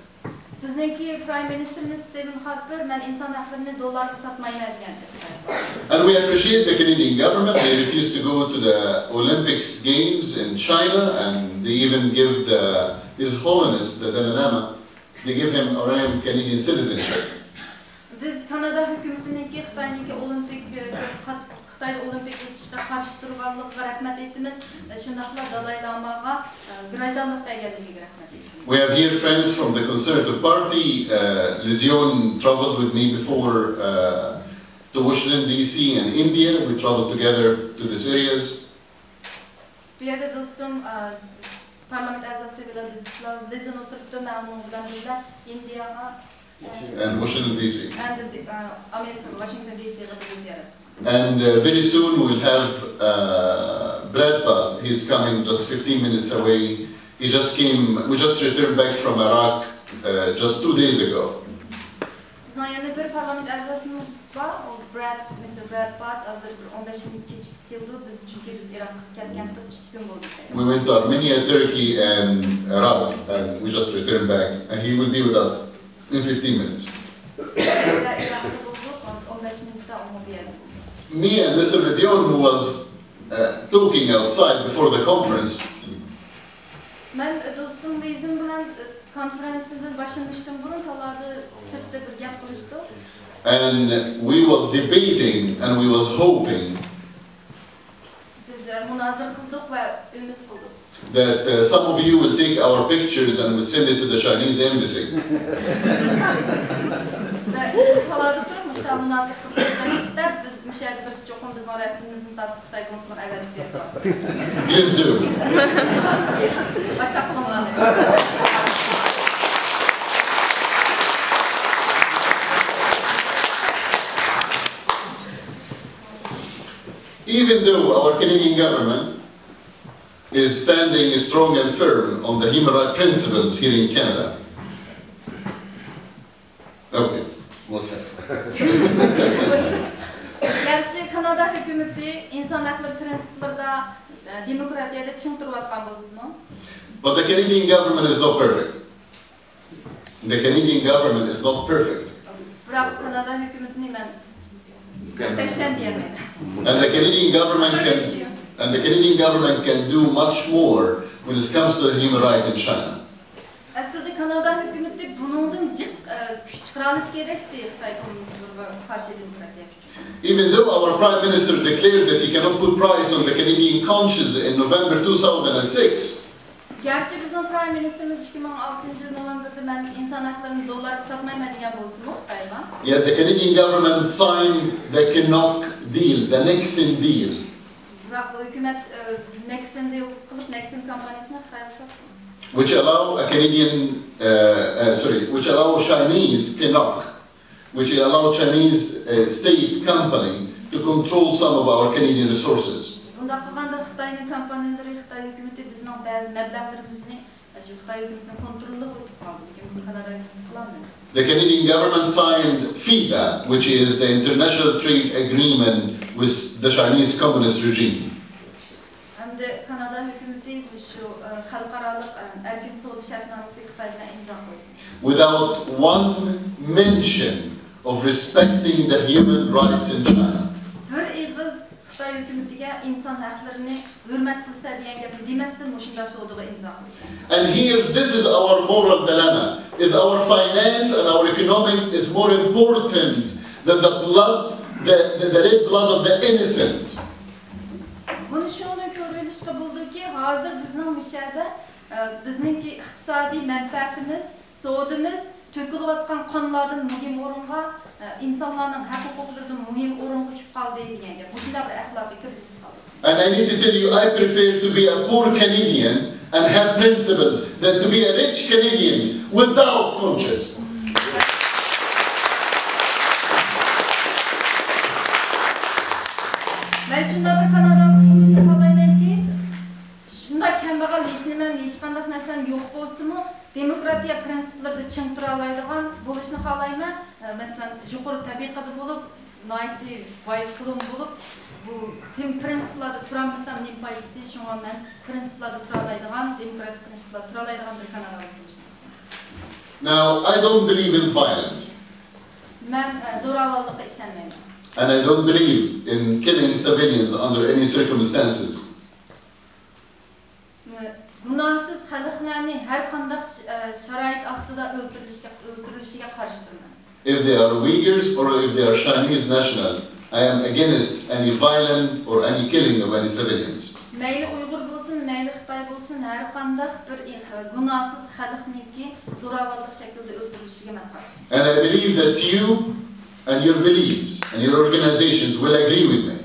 بىز بىزنىڭكى پرايم مىنىستىرىمىز ستىۋېن خارپېر، مەن ئىنسان ھەقلىرىنى دوللارغا ساتمايمەن دېگەن. And we appreciate the Canadian government. They refused to go to the Olympics Games in China, and they even give the, His Holiness, the Dalai Lama, they give him Honorary Canadian citizenship. بىز كانادا ھۆكۈمىتىنىڭكى خىتاينىڭكى ئولىمپىك، ئە، قات-، خىتايدا ئولىمپىك ئۆتۈشكە قارشى تۇرغانلىقىغا رەھمەت ئېيتىمىز. شۇنداقلا دالاي لاماغا، ئە، گراژدانلىق بەرگەنلىكىگە رەھمەت ئېيتىمىز. We have here friends from the Conservative Party. Uh, Liz Yun traveled with me before, uh, to Washington, D C and India. We traveled together to these areas. بۇ يەردە دوستۇم، ئە، پارلامېنت ئەزاسى ۋلادىسلاۋ لىزىن ئولتۇرۇپتۇ. مەن ئۇنىڭ بىلەن بىللە ئىندىياغا، ئە، And Washington, D C. ئەند، ئە، ئامېرىكا، ۋاشىنگتون دى سىغا بىللە زىيارەت قىلدۇق. And, uh, very soon we'll have, uh, Brad Budd. He's coming just fifteen minutes away. He just came, we just returned back from Iraq, uh, just two days ago. بىزنىڭ يەنە بىر پارلامېنت ئەزاسىمىز بار، ئۇ براد، مىستېر براد بات، ھازىر بىر ئون بەش مىنۇت كېچىكىپ كېلىدۇ. بىز، چۈنكى بىز ئىراققا كەتكەنتۇق، ئىككى كۈن بولدى. We went to Armenia, Turkey and Iraq, and we just returned back. And he will be with us in fifteen minutes. بىز ئىراقتا بولدۇق، ئون بەش مىنۇتتا ئۇمۇ بۇ يەردە بولىدۇ. Me and Mister Lezion, who was, uh, talking outside before the conference, مەن دوستۇم لىزىن بىلەن كونفېرېنسىيەدىن باشلىنىشتىن بۇرۇن تالادا سىرتتا بىر گەپ قىلىشتۇق. And we was debating and we was hoping بىز مۇنازىرە قىلدۇق ۋە ئۈمىد قىلدۇق. That, uh, some of you will take our pictures and will send it to the Chinese embassy. بىز، بىز تالادا تۇرۇپ مۇشۇنداق مۇنازىرە قىلدۇق، بىز مۇشۇ يەردە بىرسى چوقۇم بىزنىڭ رەسىمىمىزنى تارتىپ خىتاي كونسۇلىغا ئەۋەتىپ بېرىپ بارسۇن. Please do. باشلاپ قىلىڭلار. Even though our Canadian government is standing strong and firm on the human rights principles here in Canada. Okay, what's that? گەرچە كانادا ھۆكۈمىتى ئىنسان ھەقلىرى پرىنسىپلىرىدا، ئە، دېموكراتىيەدە چىڭ تۇرۇۋاتقان بولسىمۇ، But the Canadian government is not perfect. The Canadian government is not perfect. بىراق كانادا ھۆكۈمىتىنى مەن مۇكتەشەم دېيەلمەيمەن. And the Canadian government can, and the Canadian government can do much more when it comes to the human right in China. ئەسلىدە كانادا ھۆكۈمىتى بۇنىڭدىن جىق، ئە، كۈچ چىقىرالىشى كېرەكتى خىتاي كوممۇنىستلىرىغا قارشى دېموكراتىيە ئۈچۈن. Even though our Prime Minister declared that he cannot put price on the Canadian conscience in November two thousand six, گەرچە بىزنىڭ پرايم مىنىستىرىمىز ئىككى مىڭ ئالتىنچى يىل نوۋېمبىردا مەن ئىنسان ھەقلىرىنى دوللارغا ساتمايمەن دېگەن بولسىمۇ خىتايغا. Yet the Canadian government signed the Kinnock deal, the Nexen deal. بىراق ھۆكۈمەت، ئە، نېكسون دىل قىلىپ، نېكسون كومپانىيىسىنى خىتايغا ساتتى. Which allow a Canadian, uh, uh, sorry, which allow Chinese Kinnock, which allow Chinese, uh, state company to control some of our Canadian resources. بۇنداق قىلغاندا خىتاينىڭ كومپانىيلىرى، خىتاي ھۆكۈمىتى بىزنىڭ بەزى مەبلەغلىرىمىزنى، ئاشۇ خىتاي ھۆكۈمىتىنىڭ كونترولىغا ئۆتۈپ قالدى. لېكىن بۇنى كانادا ھۆكۈمىتى قىلالمىدى. The Canadian government signed FIBA, which is the international trade agreement with the Chinese communist regime. ئەمدى كانادا ھۆكۈمىتى مۇشۇ، ئە، خەلقئارالىق، ئە، ئەركىن سودا شەرتنامىسىگە خىتاي بىلەن ئىمزا قويدى. Without one mention of respecting the human rights in China. بىر ئېغىز خىتاي ھۆكۈمىتىگە ئىنسان ھەقلىرىنى ھۆرمەت قىلسا دېگەن گەپنى دېمەستىن مۇشۇنداق سودىغا ئىمزا قويغان. And here, this is our moral dilemma. Is our finance and our economic is more important than the blood, the, the, the red blood of the innocent? بۇنى شۇنى كۆرۈۋېلىشقا بولىدۇكى، ھازىر بىزنىڭ مۇشۇ يەردە، ئە، بىزنىڭكى ئىقتىسادىي مەنپەئەتىمىز، سودىمىز تۆكۈلۈۋاتقان قانلاردىن مۇھىم ئورۇنغا، ئە، ئىنسانلارنىڭ ھەق ھوقۇقلىرىدىن مۇھىم ئورۇنغا چۈشۈپ قالدى دېگەن گەپ. مۇشۇنداق بىر ئەخلاقىي كىرىزىسقا قالدى. And I need to tell you, I prefer to be a poor Canadian and have principles than to be a rich Canadian without conscience. مەن شۇنداق بىر كاناداغا بولۇشنى خالايمەنكى، شۇنداق كەمبەغەل، ھېچنېمەم، ھېچقانداق نەرسەم يوق بولسىمۇ، دېموكراتىيە پرىنسىپلىرىدا چىڭ تۇرالايدىغان بولۇشنى خالايمەن. مەسىلەن، يۇقىرى تەبىقىدە بولۇپ، ناھايىتى باي قۇلۇم بولۇپ، بۇ تېم-، پرىنسىپلاردا تۇرالمىسام نېمە پايدىسى؟ شۇڭا مەن پرىنسىپلاردا تۇرالايدىغان، دېموكراتىك پرىنسىپلاردا تۇرالايدىغان بىر كاناداغا بولۇشنى خالايمەن. Now, I don't believe in violence. مەن ئە، زوراۋانلىققا ئىشەنمەيمەن. And I don't believe in killing civilians under any circumstances. گۇناھسىز خەلقلەرنى ھەر قانداق ش- ئە، شارائىت ئاستىدا ئۆلتۈرۈلۈشكە، ئۆلتۈرۈلۈشىگە قارشى تۇرىمەن. If they are Uyghurs or if they are Chinese national, I am against any violence or any killing of any civilians. مەيلى ئۇيغۇر بولسۇن، مەيلى خىتاي بولسۇن، ھەر قانداق بىر ئىخ- گۇناھسىز خەلقنىڭكى زوراۋانلىق شەكلىدە ئۆلتۈرۈلۈشىگە مەن قارشى. And I believe that you and your beliefs and your organizations will agree with me.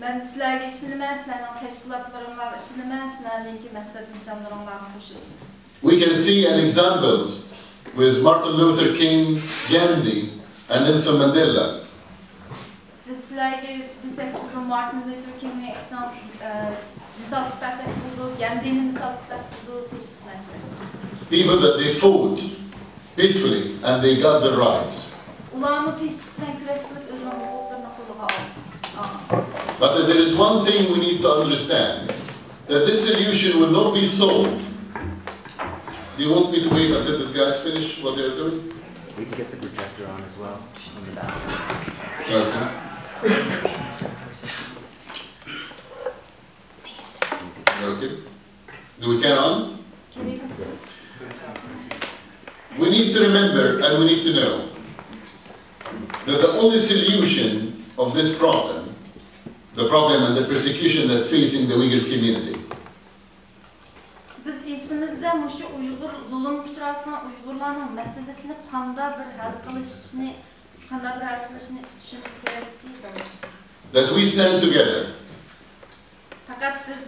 مەن سىلەرگە ئىشىنىمەن، سىلەرنىڭ تەشكىلاتلىرىڭلارغا ئىشىنىمەن، سىلەرنىڭكى مەقسەت نىشانلىرىڭلارغا قوشۇلىمەن. We can see an examples with Martin Luther King, Gandhi, and Nelson Mandela. بىز سىلەرگە دېسەك بولىدۇ، مارتىن لۇتېر كىڭنى ئېكزام- ئە، مىسال قىلىپ بەرسەك بولىدۇ، گەندىنى مىسال قىلساق بولىدۇ، تىنچلىق بىلەن كۈرەش. People that they fought peacefully and they got their rights. ئۇلارمۇ تىنچلىق بىلەن كۈرەش قىلىپ ئۆزىنىڭ ھوقۇقلىرىنى قولىغا ئالغان. But there is one thing we need to understand, that this solution will not be solved. Do you want me to wait until these guys finish what they're doing? We can get the projector on as well, on the back. Okay. Okay. Do we carry on? We need to remember and we need to know that the only solution of this problem, the problem and the persecution that facing the Uyghur community, بىز ئېسىمىزدە مۇشۇ ئۇيغۇر، زۇلۇمغا ئۇچراۋاتقان ئۇيغۇرلارنىڭ مەسىلىسىنى قانداق بىر ھەل قىلىشنى، قانداق بىر ھەل قىلىشنى تۇتۇشىمىز كېرەككى، that we stand together پەقەت بىز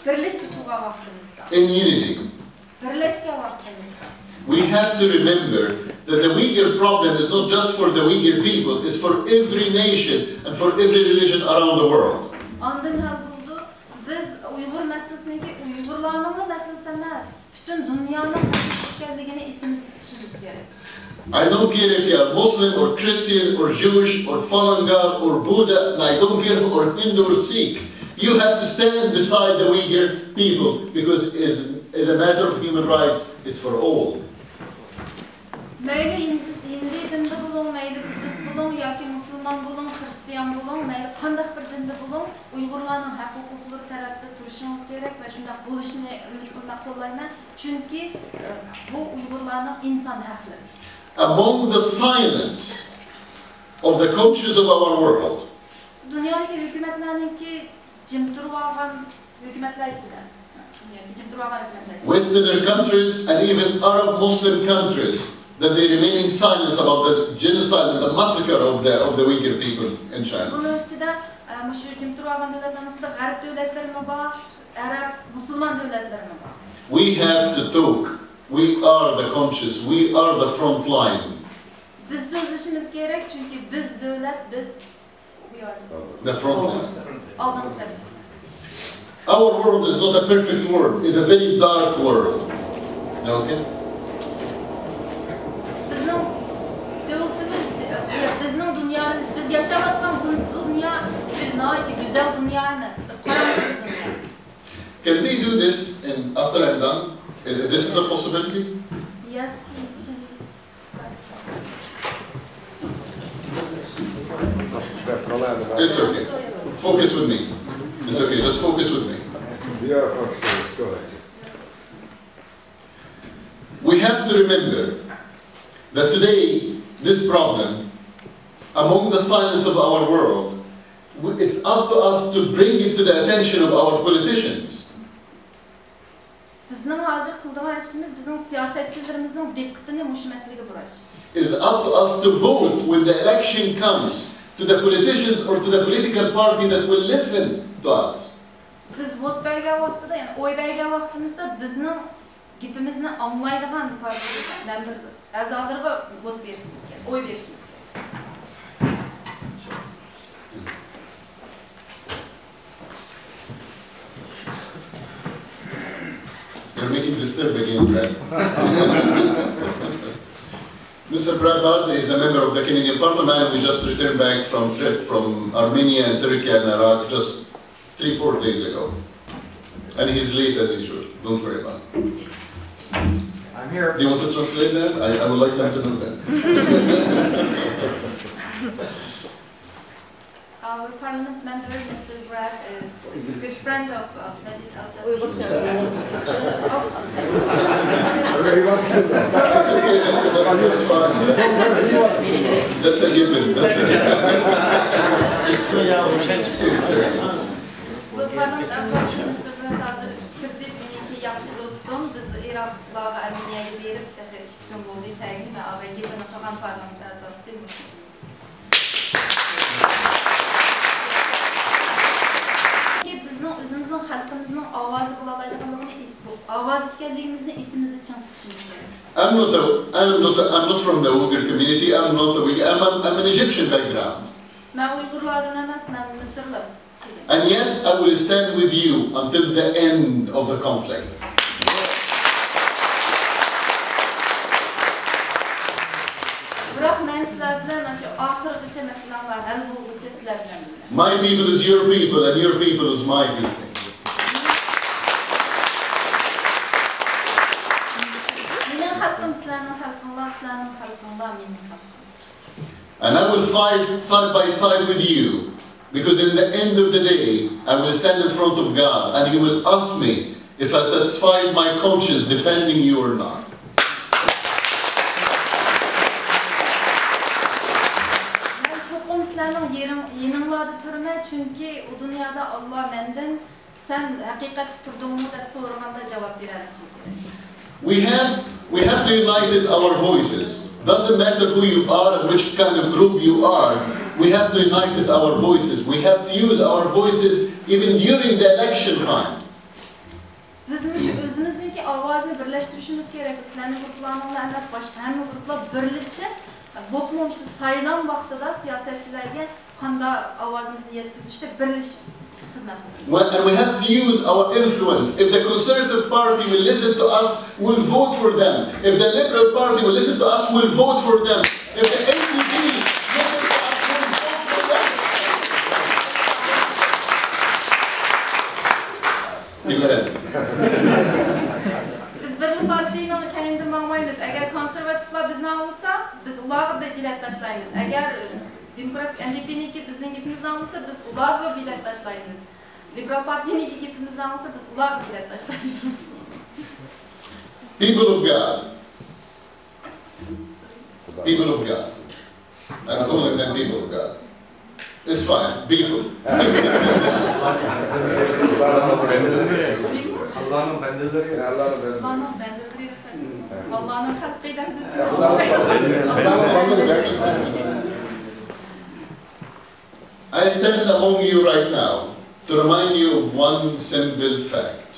بىرلىكتە تۇرغان ۋاقتىمىزدا، in unity. بىرلەشكەن ۋاقتىمىزدا. We have to remember that the Uyghur problem is not just for the Uyghur people, it's for every nation and for every religion around the world. ئاندىن ھەل بولىدۇ. بىز ئۇيغۇر مەسىلىسىنىڭكى ئۇيغۇرلارنىڭلا مەسىلىسى ئەمەس، پۈتۈن دۇنيانىڭ مەسىلىسى ئىكەنلىكىنى ئېسىمىزدە تۇتۇشىمىز كېرەك. I don't care if you are Muslim or Christian or Jewish or Falangar or Buddha, and I don't care or Hindu or Sikh. You have to stand beside the Uyghur people because it's, it's a matter of human rights, it's for all. مەيلى ھىندىس، ھىندى دىندا بولۇڭ، مەيلى بۇددىست بولۇڭ ياكى مۇسۇلمان بولۇڭ، خرىستىيان بولۇڭ، مەيلى قانداق بىر دىندا بولۇڭ، ئۇيغۇرلارنىڭ ھەق ھوقۇقلىرى تەرەپتە تۇرۇشىڭىز كېرەك ۋە شۇنداق بولۇشىنى ئۈمىد قىلىمەن، قوللايمەن. چۈنكى، ئە، بۇ ئۇيغۇرلارنىڭ ئىنسان ھەقلىرى. Among the silence of the conscience of our world, دۇنيادىكى ھۆكۈمەتلەرنىڭكى جىم تۇرۇۋالغان ھۆكۈمەتلەر ئىچىدە، دۇنيادىكى جىم تۇرۇۋالغان ھۆكۈمەتلەر ئىچىدە. Westerner countries and even Arab Muslim countries, that they remain in silence about the genocide and the massacre of the, of the Uyghur people in China. بۇنىڭ ئىچىدە، ئە، مۇشۇ جىم تۇرۇۋالغان دۆلەتلەرنىڭ ئىچىدە غەرب دۆلەتلىرىمۇ بار، ئەرەب، مۇسۇلمان دۆلەتلىرىمۇ بار. We have to talk. We are the conscience. We are the front line. بىز سۆزلىشىمىز كېرەك، چۈنكى بىز دۆلەت، بىز The front line. ئالدىنقى سەپتە. Our world is not a perfect world. It's a very dark world. Okay? بىزنىڭ دۆلىتىمىز، بىزنىڭ دۇنيامىز، بىز ياشاۋاتقان بۇ دۇنيا بىر ناھايىتى گۈزەل دۇنيا ئەمەس، بىر قاراڭغۇ دۇنيا. Can they do this in, after I'm done? Is- This is a possibility? Yes, please, can you? It's okay. Focus with me. It's okay. Just focus with me. Yeah, okay, go ahead. We have to remember that today, this problem, among the silence of our world, we- it's up to us to bring it to the attention of our politicians. بىزنىڭ ھازىر قىلىدىغان ئىشىمىز بىزنىڭ سىياسەتچىلىرىمىزنىڭ دىققىتىنى مۇشۇ مەسىلىگە بۇراش. It's up to us to vote when the election comes to the politicians or to the political party that will listen to us. بىز ۋوت بەرگەن ۋاقتىدا، يەنى ئوي بەرگەن ۋاقتىمىزدا بىزنىڭ گېپىمىزنى ئاڭلايدىغان پارتىيە مەمۇر ئەزالىرىغا ۋوت بېرىشىمىز كېرەك، ئوي بېرىشىمىز كېرەك. You're making disturb again, Brad. Mister Brad Bard is a member of the Canadian Parliament. We just returned back from trip from Armenia and Turkey and Iraq just three, four days ago. And he's late as usual. Don't worry about it. I'm They want to translate that? I, I would like them to know that. Our parliament member, Mister Graf, is a good friend of, of Majid Al Shati. That's okay, that's, that's, that's fine. That's a given, that's a given. بۇ پارلامېنت ئەزاسى مىستېر بىلەن ھازىر كىردى، مېنىڭكى ياخشى دوستۇم. بىز ئىراقلارغا ئەرمېنىيەگە بېرىپ تېخى ئىككى كۈن بولدى، كەلگىنى ئاغا گېپىنى قىلغان پارلامېنت ئەزاسى مۇشۇ. بىزنىڭ ئۆزىمىزنىڭ خەلقىمىزنىڭ ئاۋازى بولالايدىغانلىقىنى، ئاۋاز ئىكەنلىكىمىزنى ئېسىمىزدە چىڭ تۇتۇشىمىز كېرەك. I'm not a, I'm not a, I'm not from the Uyghur community, I'm not a Uyghur, I'm, I'm, I'm an Egyptian background. مەن ئۇيغۇرلاردىن ئەمەس، مەن مىسىرلىق. And yet, I will stand with you until the end of the conflict. بىراق مەن سىلەر بىلەن ئاشۇ ئاخىرغىچە، مەسىلەڭلار ھەل بولغۇچە سىلەر بىلەن بىللە. My people is your people and your people is my people. مېنىڭ خەلقىم سىلەرنىڭ خەلقىڭلار، سىلەرنىڭ خەلقىڭلار مېنىڭ خەلقىم. And I will fight side by side with you, because in the end of the day, I will stand in front of God, and He will ask me if I satisfied my conscience defending you or not. مەن چوقۇم سىلەرنىڭ يېرىڭ-، يېنىڭلاردا تۇرىمەن، چۈنكى ئۇ دۇنيادا ئاللا مەندىن سەن ھەقىقەتتە تۇردۇڭمۇ دەپ سورىغاندا جاۋاب بېرەلىشىم كېرەك. We have, we have to unite our voices. Doesn't matter who you are and which kind of group you are, we have to unite our voices. We have to use our voices even during the election time. بىز مۇشۇ ئۆزىمىزنىڭكى ئاۋازىنى بىرلەشتۈرۈشىمىز كېرەك. سىلەرنىڭ گۇرۇپپىلارنىڭلا ئەمەس، باشقا ھەممە گۇرۇپپىلار بىرلىشىپ، بولۇپمۇ مۇشۇ سايلام ۋاقتىدا سىياسەتچىلەرگە قانداق ئاۋازىمىزنى يەتكۈزۈشتە بىرلىشىپ خىزمەت قىلىشىمىز. Well, and we have to use our influence. If the Conservative Party will listen to us, we'll vote for them. If the Liberal Party will listen to us, we'll vote for them. If the N D P listen to us, we'll vote for them. You go ahead. بىز بىرلا پارتىيىنىڭ كەينىدىن ماڭمايمىز. ئەگەر كونسېرۋاتىپلار بىزنى ئاڭلىسا، بىز ئۇلارغا بېلەت تاشلايمىز. ئەگەر دېموكرات، ئېن دى پىنىڭكى بىزنىڭ گېپىمىزنى ئاڭلىسا، بىز ئۇلارغا بېلەت تاشلايمىز. لىبېرال پارتىيىنىڭكى گېپىمىزنى ئاڭلىسا، بىز ئۇلارغا بېلەت تاشلايمىز. People of God. People of God. And only then people of God. It's fine, people. ئاللانىڭ بەندىلىرى. ئاللانىڭ بەندىلىرى. ئاللانىڭ بەندىلىرى دەپ قايتىدۇ. ئاللانىڭ خەلقى دەپ. I stand among you right now to remind you of one simple fact.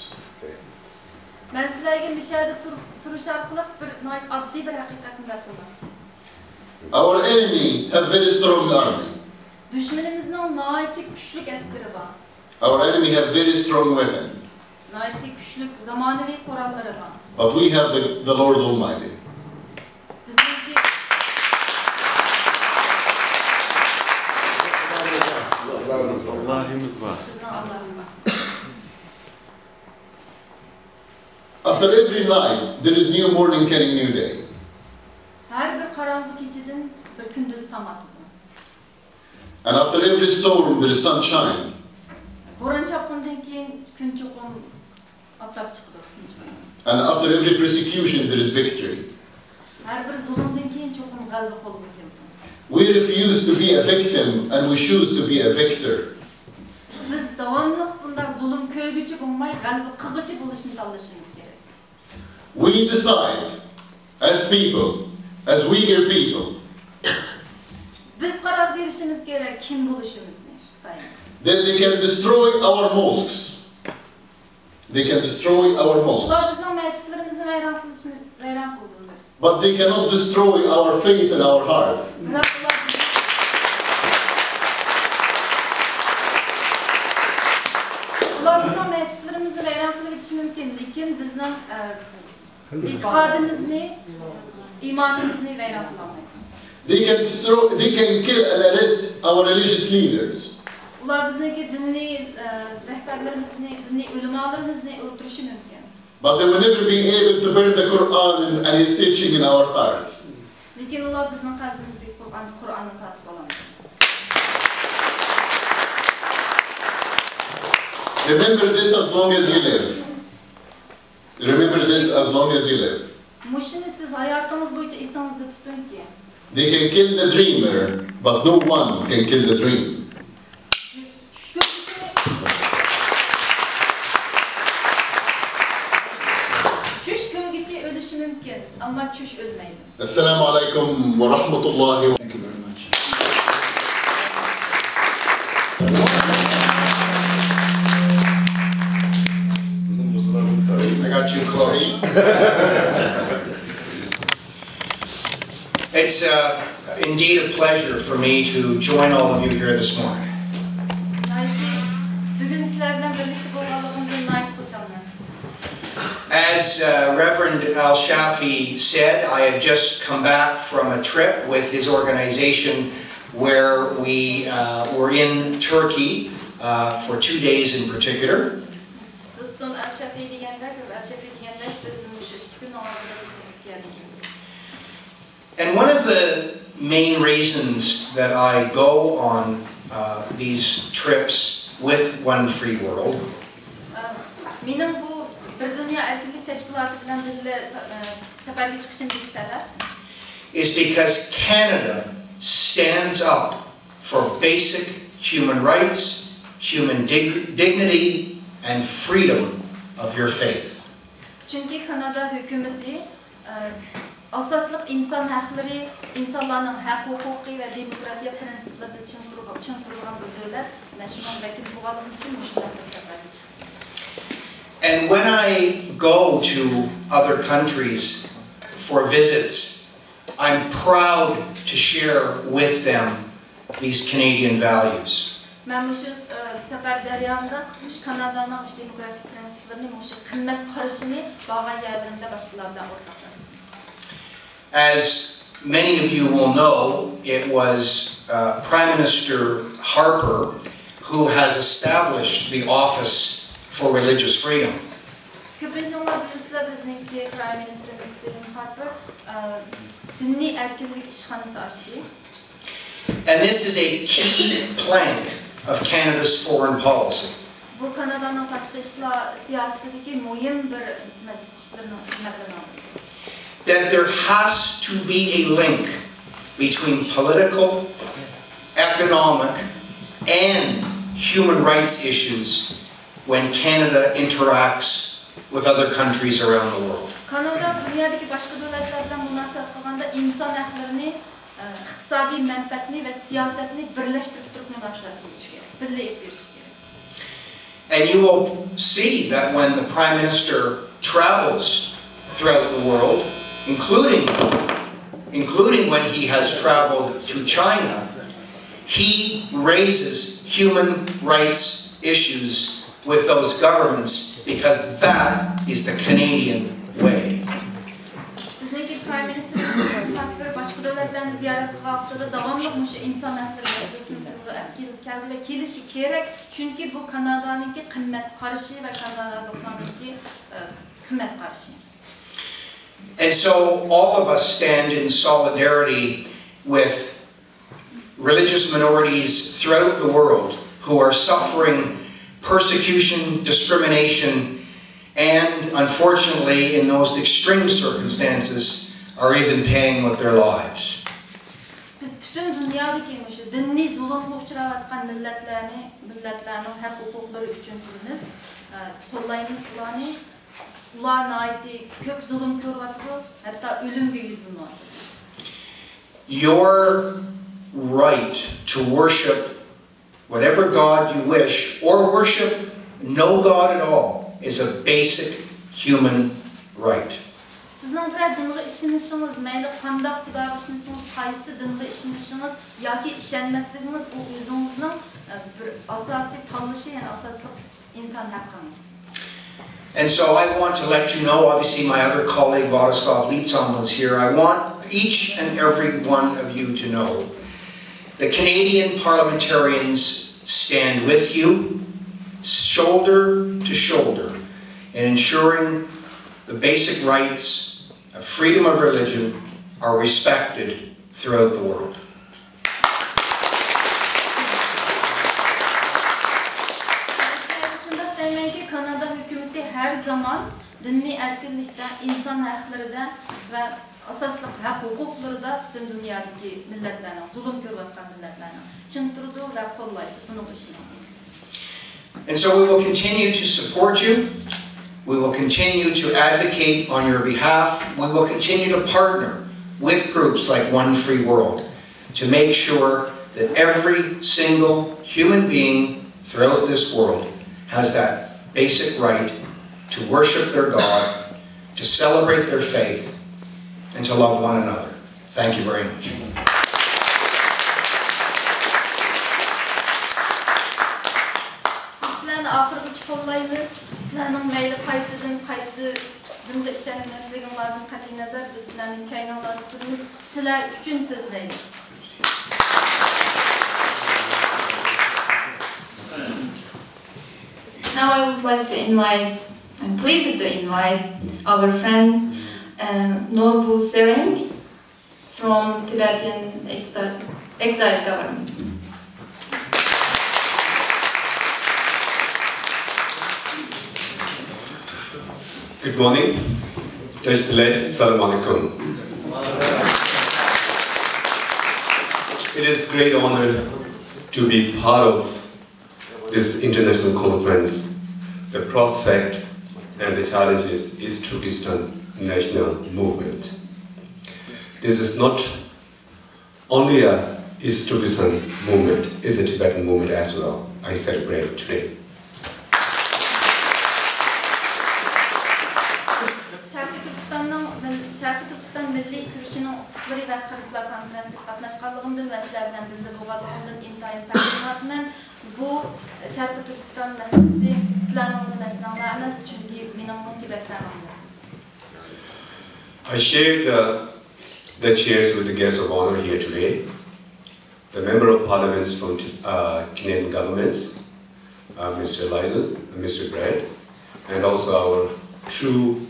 مەن سىلەرگە مۇشۇ يەردە تۇر-، تۇرۇش ئارقىلىق بىر ناھايىتى ئاددىي بىر ھەقىقەتنى دەپ قويماقچى. Our enemy have very strong army. دۈشمىنىمىزنىڭ ناھايىتى كۈچلۈك ئەسكىرى بار. Our enemy have very strong weapon. ناھايىتى كۈچلۈك زامانىۋى قوراللىرى بار. But we have the, the Lord Almighty. بىزنىڭكى ئاللاھىمىز بار. بىزنىڭ ئاللاھىمىز. After every night, there is new morning, coming new day. ھەر بىر قاراڭغۇ كېچىدىن بىر كۈندۈز تاڭ ئاتىدۇ. And after every storm, there is sunshine. بوران چاپقۇندىن كېيىن كۈن چوقۇم ئاپتاپ چىقىدۇ، كۈن چىقىدۇ. And after every persecution, there is victory. ھەر بىر زۇلۇمدىن كېيىن چوقۇم غەلىبە قولغا كېلىدۇ. We refuse to be a victim and we choose to be a victor. بىز داۋاملىق بۇنداق زۇلۇم كۆرگۈچى بولماي، غەلىبە قىلغۇچى بولۇشنى تاللىشىمىز كېرەك. We decide as people, as Uyghur people, بىز قارار بېرىشىمىز كېرەك كىم بولۇشىمىزنى خىتاينىڭ. That they can destroy our mosques. They can destroy our mosques. ئۇلار بىزنىڭ مەسچىتلىرىمىزنى ۋەيران قىلىشنى، ۋەيران قىلدى. But they cannot destroy our faith and our hearts. بىراق ئۇلار، ئۇلار بىزنىڭ مەسچىتلىرىمىزنى ۋەيران قىلىۋېتىشى مۇمكىن، لېكىن بىزنىڭ، ئە، ئېتىقادىمىزنى، ئىمانىمىزنى ۋەيران قىلالمايدۇ. They can destroy, they can kill and arrest our religious leaders. ئۇلار بىزنىڭكى دىنىي، ئە، رەھبەرلىرىمىزنى، دىنىي ئۆلىمالىرىمىزنى ئۆلتۈرۈشى مۇمكىن. But they will never be able to burn the Quran and, and his teaching in our hearts. لېكىن ئۇلار بىزنىڭ قەلبىمىزدىكى قۇرئان، قۇرئاننى تارتىپ ئالالمايدۇ. Remember this as long as you live. Remember this as long as you live. مۇشۇنى سىز ھاياتىڭىز بويىچە ئېسىڭىزدە تۇتۇڭكى. They can kill the dreamer, but no one can kill the dream. چۈش كۆرگۈچى، چۈش كۆرگۈچى ئۆلۈشى مۇمكىن، ئەمما چۈش ئۆلمەيدۇ. السلام عليكم ورحمة الله. Thank you very much. I got too close. It's uh, indeed a pleasure for me to join all of you here this morning. ناھايىتى بۈگۈن سىلەر بىلەن بىرلىكتە بولغانلىقىمدىن ناھايىتى خۇشالمەن. As uh, Reverend Al Shafi said, I have just come back from a trip with his organization where we uh, were in Turkey uh, for two days in particular. دوستۇم ئەل شەفى دېگەندەك، ئەل شەفى دېگەندەك، بىز مۇشۇ ئىككى كۈننىڭ ئالدىدا تۈركىيەدە ئىدۇق. And one of the main reasons that I go on uh, these trips with One Free World ئە، مېنىڭ بۇ بىر دۇنيا ئەركىنلىك تەشكىلاتى بىلەن بىللە سە-، ئە، سەپەرگە چىقىشىمدىكى سەۋەب، is because Canada stands up for basic human rights, human dig- dignity, and freedom of your faith. چۈنكى كانادا ھۆكۈمىتى، ئە، ئاساسلىق ئىنسان ھەقلىرى، ئىنسانلارنىڭ ھەق ھوقۇقى ۋە دېموكراتىيە پىرىنسىپلىرىدا چىڭ تۇرغان، چىڭ تۇرىدىغان بىر دۆلەت. مەن شۇنىڭ ۋەكىلى بولغانلىقىم ئۈچۈن مۇشۇنداق بىر سەپەرگە چىقتىم. And when I go to other countries for visits, I'm proud to share with them these Canadian values. مەن مۇشۇ، ئە، سەپەر جەريانىدا مۇشۇ كانادانىڭ مۇشۇ دېموكراتىك پىرىنسىپلىرىنى، مۇشۇ قىممەت قارىشىنى بارغان يەرلىرىمدە باشقىلار بىلەن ئورتاقلاشتىم. As many of you will know, it was uh, Prime Minister Harper who has established the Office for Religious Freedom. كۆپىنچىڭلار بىلىسىلەر، بىزنىڭكى پرايم مىنىستىرىمىز ستىۋېن خارپېر، ئە، دىنىي ئەركىنلىك ئىشخانىسى ئاچتى. And this is a key plank of Canada's foreign policy. بۇ كانادانىڭ تاشقى ئىشلار سىياسىتىدىكى مۇھىم بىر مەس-، ئىشلىرىنىڭ، خىزمەتلىرىنىڭ بىرى. That there has to be a link between political, economic, and human rights issues when Canada interacts with other countries around the world. كانادا دۇنيادىكى باشقا دۆلەتلەر بىلەن مۇناسىۋەت قىلغاندا ئىنسان ھەقلىرىنى، ئىقتىسادىي مەنپەئەتنى ۋە سىياسەتنى بىرلەشتۈرۈپ تۇرۇپ مۇناسىۋەت قىلىشى كېرەك، بىللە ئېلىپ بېرىشى كېرەك. And you will see that when the Prime Minister travels throughout the world, including, including when he has traveled to China, he raises human rights issues with those governments because that is the Canadian way. بىزنىڭكى پرايم مىنىستىرىمىز ھەر بىر باشقا دۆلەتلەرنى زىيارەت قىلغان ۋاقتىدا داۋاملىق مۇشۇ ئىنسان ھەقلىرى مەسىلىسىنى تىلغا ئەپ كېلىپ كەلدى ۋە كېلىشى كېرەك، چۈنكى بۇ كانادانىڭكى قىممەت قارىشى ۋە كانادالىقلارنىڭكى، ئە، قىممەت قارىشى. And so all of us stand in solidarity with religious minorities throughout the world who are suffering persecution, discrimination, and unfortunately, in the most extreme circumstances, are even paying with their lives. بىز پۈتۈن دۇنيادىكى مۇشۇ دىنىي زۇلۇمغا ئۇچراۋاتقان مىللەتلەرنى، مىللەتلەرنىڭ ھەق ھوقۇقلىرى ئۈچۈن تۇرىمىز، ئە، قوللايمىز ئۇلارنى. ئۇلار ناھايىتى كۆپ زۇلۇم كۆرۈۋاتىدۇ، ھەتتا ئۆلۈمگە يۈزلىنىۋاتىدۇ. Your right to worship whatever God you wish or worship no God at all is a basic human right. سىزنىڭ بىرەر دىنغا ئىشىنىشىڭىز، مەيلى قانداق خۇداغا ئىشىنىسىڭىز، قايسى دىنغا ئىشىنىشىڭىز ياكى ئىشەنمەسلىكىڭىز، ئۇ ئۆزىڭىزنىڭ، ئە، بىر ئاساسىي تاللىشى، يەنى ئاساسلىق ئىنسان ھەققىڭىز. And so I want to let you know, obviously my other colleague Varoslav Litsan was here. I want each and every one of you to know the Canadian parliamentarians stand with you, shoulder to shoulder, in ensuring The basic rights of freedom of religion are respected throughout the world. شۇنداق دەيمەنكى، كانادا ھۆكۈمىتى ھەر زامان دىنىي ئەركىنلىكتە، ئىنسان ھەقلىرىدە ۋە ئاساسلىق ھەق ھوقۇقلىرىدا پۈتۈن دۇنيادىكى مىللەتلەرنىڭ، زۇلۇم كۆرۈۋاتقان مىللەتلەرنىڭ چىڭ تۇرىدۇ ۋە قوللايدۇ بۇنىڭ ئىشىنى. And so we will continue to support you. We will continue to advocate on your behalf. We will continue to partner with groups like One Free World to make sure that every single human being throughout this world has that basic right to worship their God, to celebrate their faith, and to love one another. Thank you very much. بىز سىلەرنى ئاخىرغىچە قوللايمىز. سىلەرنىڭ مەيلى قايسى دىن، قايسى دىنغا ئىشەنمەسلىكىڭلاردىن قەتئىينەزەر، بىز سىلەرنىڭ كەينىڭلاردا تۇرىمىز، سىلەر ئۈچۈن سۆزلەيمىز. Now I would like to invite, I'm pleased to invite our friend uh, Norbu Sering from Tibetan Exile, Exile Government. Good morning. Test le, salam alaikum. It is great honor to be part of this international conference, the prospect and the challenges is Turkestan national movement. This is not only a East Turkestan movement, it's a Tibetan movement as well. I celebrate today. شەرقىي تۈركىستاننىڭ مىل-، شەرقىي تۈركىستان مىللىي كۈرىشىنىڭ ئۇپۇقلىرى ۋە خىرىسلار كونفېرېنسىيىگە قاتناشقانلىقىمدىن ۋە سىلەر بىلەن بىللە بولغانلىقىمدىن ئىنتايىن پەخىرلىنىۋاتىمەن. بۇ شەرقىي تۈركىستان مەسىلىسى سىلەرنىڭلا مەسىلەڭلار ئەمەس، چۈنكى مېنىڭمۇ تىبەتلەرنىڭ مەسىلىسى. I share the, the chairs with the guests of honor here today, the Member of Parliaments from uh, Canadian governments, uh, Mister Lyson and Mister Brad, and also our true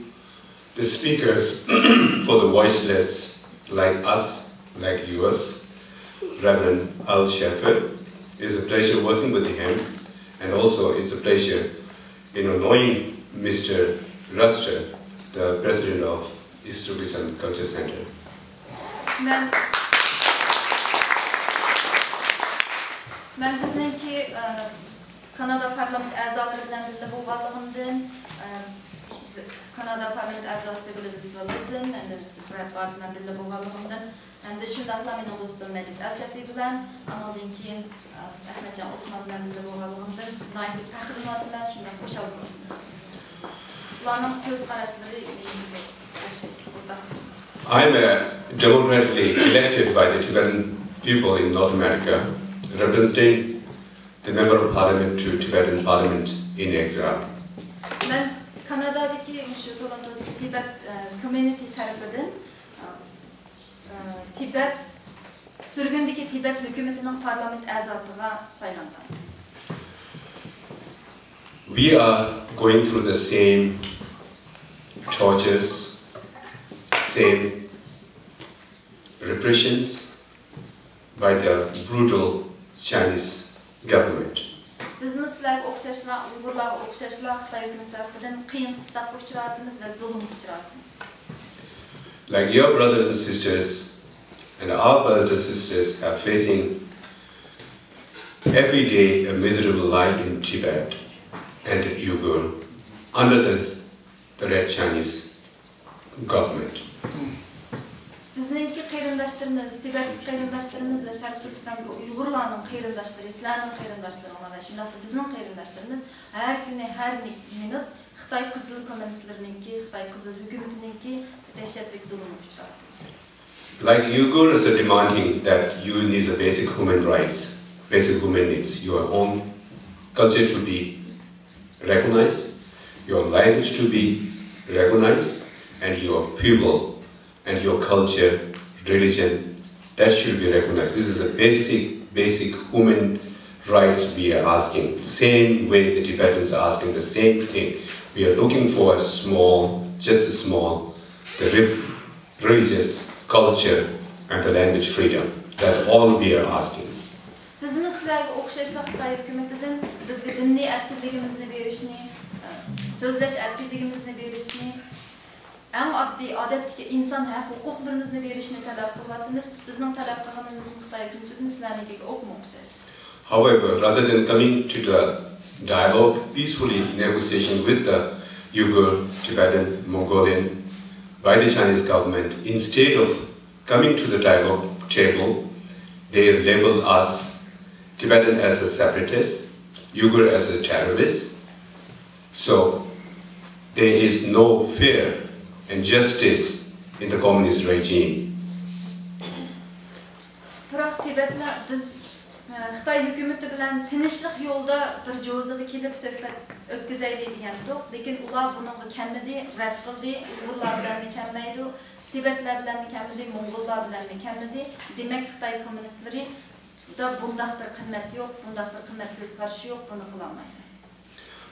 the speakers for the voiceless like us, like yours, Reverend Al Sheffer. It's a pleasure working with him, and also it's a pleasure, you know, knowing Mister Ruster, the president of East Turkestan Culture Center. مەن، مەن بىزنىڭكى، ئە، كانادا پارلامېنت ئەزالىرى بىلەن بىللە بولغانلىقىمدىن، ئە، كانادا پارلامېنت ئەزاسى ۋىلدىسلا لىزىن ھەمدە مىستېر براد بارت بىلەن بىللە بولغانلىقىمدىن، ھەمدە شۇنداقلا مېنىڭ دوستۇم مەجىت ئەلشەفى بىلەن، ئانىڭدىن كېيىن، ئە، ئەخمەتجان ئوسمان بىلەن بىللە بولغانلىقىمدىن ناھايىتى پەخىرلىنىۋاتىمەن، شۇنداق خۇشال بولدۇم. ئۇلارنىڭ كۆز قاراشلىرى مېنىڭكىگە ئوخشايدۇ، ئورتاقلىشىدۇ. I'm a democratically elected by the Tibetan people in North America, representing the Member of Parliament to Tibetan Parliament in exile. مەن كانادادىكى، مۇشۇ تورونتودىكى تىبەت، ئە، كوميۇنىتى تەرىپىدىن، ئە، ئە، تىبەت، سۈرگۈندىكى تىبەت ھۆكۈمىتىنىڭ پارلامېنت ئەزاسىغا سايلانغان. We are going through the same tortures, same repressions by the brutal Chinese government. بىزمۇ سىلەرگە ئوخشاشلا، ئۇيغۇرلارغا ئوخشاشلا خىتاي ھۆكۈمىتى تەرىپىدىن قىيىن قىستاققا ئۇچراۋاتىمىز ۋە زۇلۇمغا ئۇچراۋاتىمىز. Like your brothers and sisters and our brothers and sisters are facing every day a miserable life in Tibet and Uyghur under the, the Red Chinese government. بىزنىڭكى قېرىنداشلىرىمىز، تىبەتلىك قېرىنداشلىرىمىز ۋە شەرقىي تۈركىستاندىكى ئۇيغۇرلارنىڭ قېرىنداشلىرى، سىلەرنىڭ قېرىنداشلىرىڭلار ۋە شۇنداقلا بىزنىڭ قېرىنداشلىرىمىز ھەر كۈنى، ھەر مىنۇت خىتاي قىزىل كوممۇنىستلىرىنىڭكى، خىتاي قىزىل ھۆكۈمىتىنىڭكى دەھشەتلىك زۇلۇمىغا ئۇچراۋاتىدۇ. Like Uyghurs are demanding that you need the basic human rights, basic human needs. Your own culture to be recognized, your language to be recognized, and your people and your culture, religion, that should be recognized. This is a basic, basic human rights we are asking. Same way the Tibetans are asking the same thing. We are looking for a small Just a small, the re- religious, culture, and the language freedom. That's all we are asking. بىزمۇ سىلەرگە ئوخشاشلا خىتاي ھۆكۈمىتىدىن بىزگە دىنىي ئەركىنلىكىمىزنى بېرىشنى، سۆزلەش ئەركىنلىكىمىزنى بېرىشنى، ئەڭ ئاددىي، ئادەتتىكى ئىنسان ھەق ھوقۇقلىرىمىزنى بېرىشنى تەلەپ قىلىۋاتىمىز. بىزنىڭ تەلەپ قىلغىنىمىزمۇ خىتاي ھۆكۈمىتىدىن سىلەرنىڭكىگە ئوپمۇ ئوخشاش. However, rather than coming to the dialogue, peacefully negotiation with the Uyghur, Tibetan, Mongolian, by the Chinese government, instead of coming to the dialogue table, they label us Tibetan as a separatist, Uyghur as a terrorist. So, there is no fair and justice in the communist regime. بىراق تىبەتلەر بىز، ئە، خىتاي ھۆكۈمىتى بىلەن تىنچلىق يولىدا بىر جوزىغا كېلىپ سۆھبەت ئۆتكۈزەيلى دېگەنىدۇق. لېكىن ئۇلار بۇنىڭغا كەلمىدى، رەت قىلدى. ئۇيغۇرلار بىلەنمۇ كەلمەيدۇ، تىبەتلەر بىلەنمۇ كەلمىدى، موڭغۇللار بىلەنمۇ كەلمىدى. دېمەك، خىتاي كوممۇنىستلىرى دا بۇنداق بىر قىممەت يوق، بۇنداق بىر قىممەت كۆز قارىشى يوق، بۇنى قىلالمايدۇ.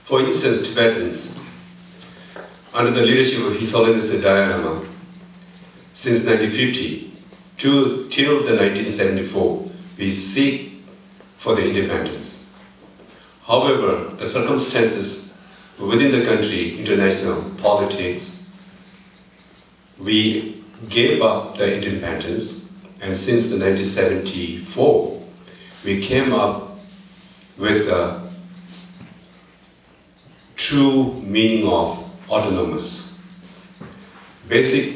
For instance, Tibetans, under the leadership of His Holiness the Dalai Lama, since nineteen fifty to till the nineteen seventy-four, we seek for the independence. However, the circumstances within the country, international politics, we gave up the independence, and since the nineteen seventy-four, we came up with the true meaning of autonomous. Basic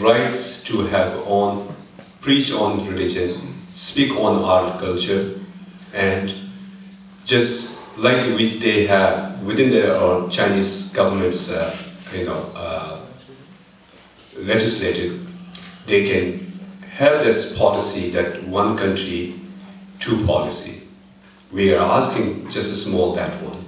rights to have own, preach on religion, speak on our culture, and just like we, they have within their own Chinese government's, uh, you know, uh, legislative, they can have this policy that one country, two policy. We are asking just a small that one.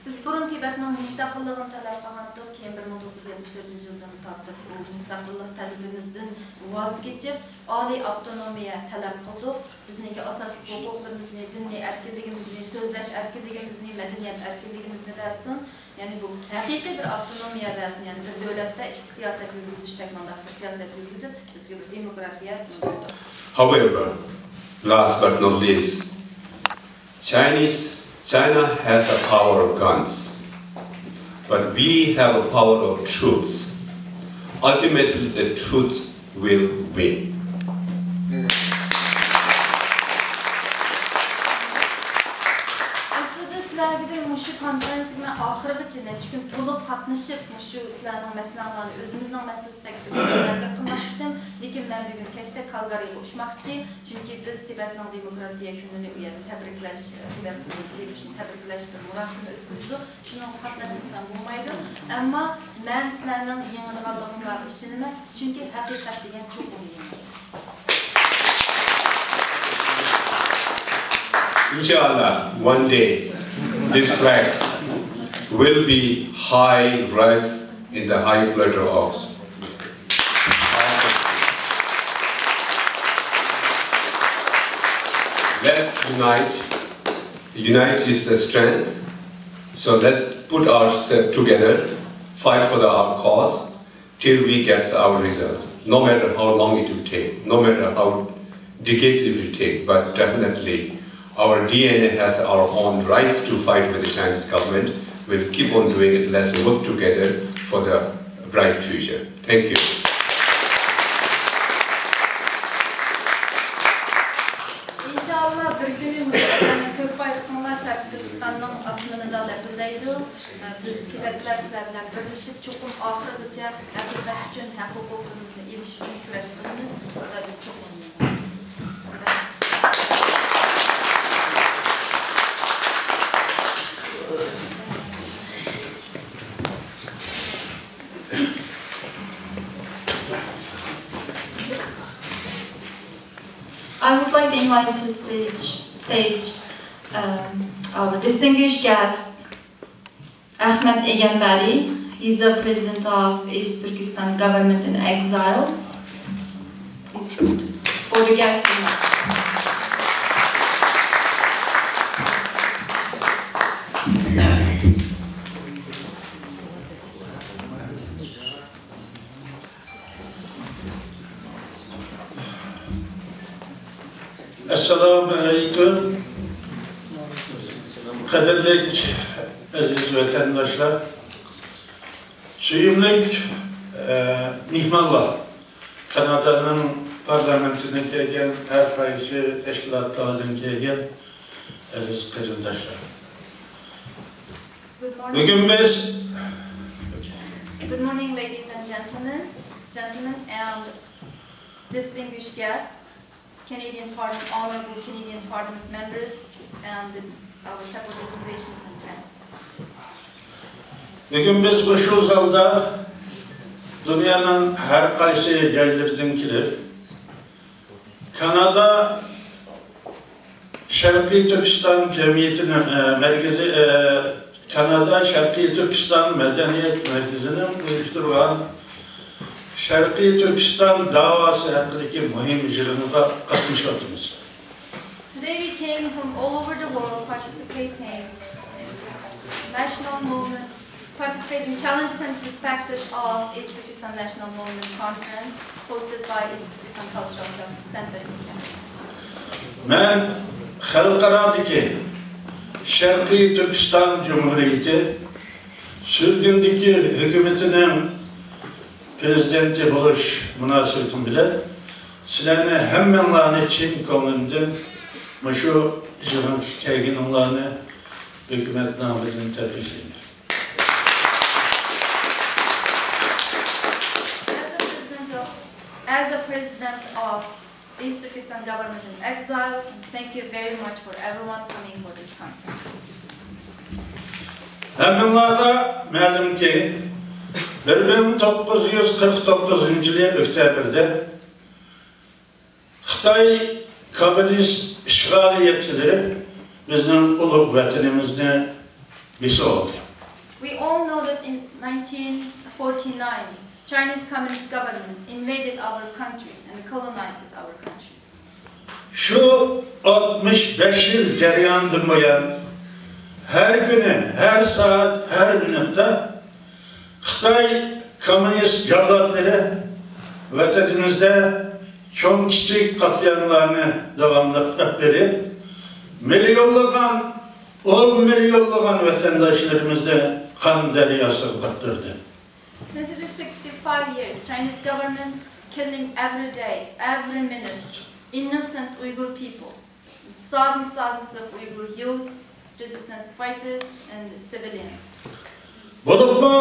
بىز بۇرۇن تىبەتنىڭ مۇستەقىللىقىنى تەلەپ قىلغانتۇق، كېيىن بىر مىڭ توققۇز يۈز يەتمىش تۆتىنچى يىلدىن تارتىپ بۇ مۇستەقىللىق تەلىپىمىزدىن ۋاز كېچىپ، ئالىي ئاپتونومىيە تەلەپ قىلدۇق. بىزنىڭكى ئاساسلىق ھوقۇقلىرىمىزنى، دىنىي ئەركىنلىكىمىزنى، سۆزلەش ئەركىنلىكىمىزنى، مەدەنىيەت ئەركىنلىكىمىزنى بەرسۇن. يەنى بۇ ھەقىقىي بىر ئاپتونومىيە بەرسۇن، يەنى بىر دۆلەتتە ئىچكى سىياسەت يۈرگۈزۈشتەك مۇنداق بىر سىياسەت يۈرگۈزۈپ، بىزگە بىر دېموكراتىيە. However, last but not least, Chinese, China has a power of guns, but we have a power of truth. Ultimately, the truth will win. ئەسلىدە سىلەرگە مۇشۇ كونفېرېنسىيەگە مەن ئاخىرغىچە نەچچە كۈن تولۇق قاتنىشىپ، مۇشۇ سىلەرنىڭ مەسىلەڭلارنى ئۆزىمىزنىڭ مەسىلىسىدەك مۇزاكىرە قىلماقچىدىم. لېكىن مەن بۈگۈن كەچتە كالگارىغا ئۇچماقچى، چۈنكى بىز تىبەتنىڭ دېموكراتىيە كۈنىنى ئۇ يەردە تەبرىكلەش، تىبەت كۈنىنى تەبرىكلەش بىر مۇراسىمى ئۆتكۈزىدۇ. شۇنىڭغا قاتناشمىسام بولمايدۇ. ئەمما مەن سىلەرنىڭ يېڭىدىغانلىقىڭلارغا ئىشىنىمەن، چۈنكى ھەقىقەت دېگەن چوقۇم يېڭىدۇ. Inshallah, one day this flag will be high rise in the high plateau of. Let's unite. Unite is a strength. So let's put ourselves together, fight for the, our cause till we get our results. No matter how long it will take, no matter how decades it will take, but definitely our D N A has our own rights to fight with the Chinese government. We'll keep on doing it. Let's work together for the bright future. Thank you. ئىنشائاللا، بىر كۈنى مۇشۇ سىلەرنىڭ كۆك بايرىقىڭلار شەرقىي تۈركىستاننىڭ ئاسمىنىدا لەپىلدەيدۇ. بىز تىبەتلەر سىلەر بىلەن بىرلىشىپ، چوقۇم ئاخىرغىچە ھەقىقەت ئۈچۈن، ھەق ھوقۇقلىرىمىزنى ئېلىش ئۈچۈن كۈرەش قىلىمىز ۋە بىز چوقۇم يېڭىمىز. I would like to invite to stage, stage um, our distinguished guest, Ahmed Egenbari. He's the president of East Turkestan Government in Exile. Please, please, for the guest. ئەسسالامۇ ئەلەيكۇم. قەدىرلىك ئەزىز ۋەتەنداشلار، سۆيۈملۈك، ئە، مېھمانلار، كانادانىڭ پارلامېنتىدىن كەلگەن، ھەر قايسى تەشكىلاتلاردىن كەلگەن ئەزىز قېرىنداشلار. Good morning. بۈگۈن بىز Good morning, ladies and gentlemen, gentlemen and distinguished guests, Canadian Parliament, honorable Canadian Parliament members and our support organizations and friends. بۈگۈن بىز مۇشۇ زالدا دۇنيانىڭ ھەر قايسى جايلىرىدىن كېلىپ، كانادا شەرقىي تۈركىستان جەمئىيىتىنىڭ، ئە، مەركىزى، ئە، كانادا شەرقىي تۈركىستان مەدەنىيەت مەركىزىنىڭ ئۇيۇشتۇرغان شەرقىي تۈركىستان داۋاسى ھەققىدىكى مۇھىم يىغىنغا قاتنىشىۋاتىمىز. Today we came from all over the world participating in national movement, participating challenges and perspectives of East Turkestan National Movement Conference hosted by East Turkestan Cultural Cen-, Center in Canada. مەن خەلقئارادىكى شەرقىي تۈركىستان جۇمھۇرىيىتى سۈرگۈندىكى ھۆكۈمىتىنىڭ پىرېزىدېنتى بولۇش مۇناسىۋىتىم بىلەن سىلەرنى ھەممىڭلارنى چىن كۆڭلۈمدىن مۇشۇ يىغىنغا كەلگىنىڭلارنى ھۆكۈمەت نامىدىن تەبرىكلەيمەن. As a president of, as a president of East Turkestan government in exile, thank you very much for everyone coming for this conference. ھەممىڭلارغا مەلۇمكى، بىر مىڭ توققۇز يۈز قىرىق توققۇزىنچى يىلى ئۆكتەبىردە خىتاي كوممۇنىست ئىشغالىيەتچىلىرى بىزنىڭ ئۇلۇغ ۋەتىنىمىزنى بېسىۋالدى. We all know that in nineteen forty-nine, Chinese Communist government invaded our country and colonized our country. شۇ ئاتمىش بەش يىل جەريانىدىن بۇيان، ھەر كۈنى، ھەر سائەت، ھەر مىنۇتتا خىتاي كوممۇنىست جاللاتلىرى ۋەتىنىمىزدە چوڭ-كىچىك قاتلاملارنى داۋاملىق ئېلىپ بېرىپ، مىليونلىغان، ئون مىليونلىغان ۋەتەنداشلىرىمىزنى قان دەرياسىغا باتتۇردى. Since it is sixty-five years, Chinese government killing every day, every minute, innocent Uyghur people, thousands, thousands of Uyghur youths, resistance fighters and civilians. بولۇپمۇ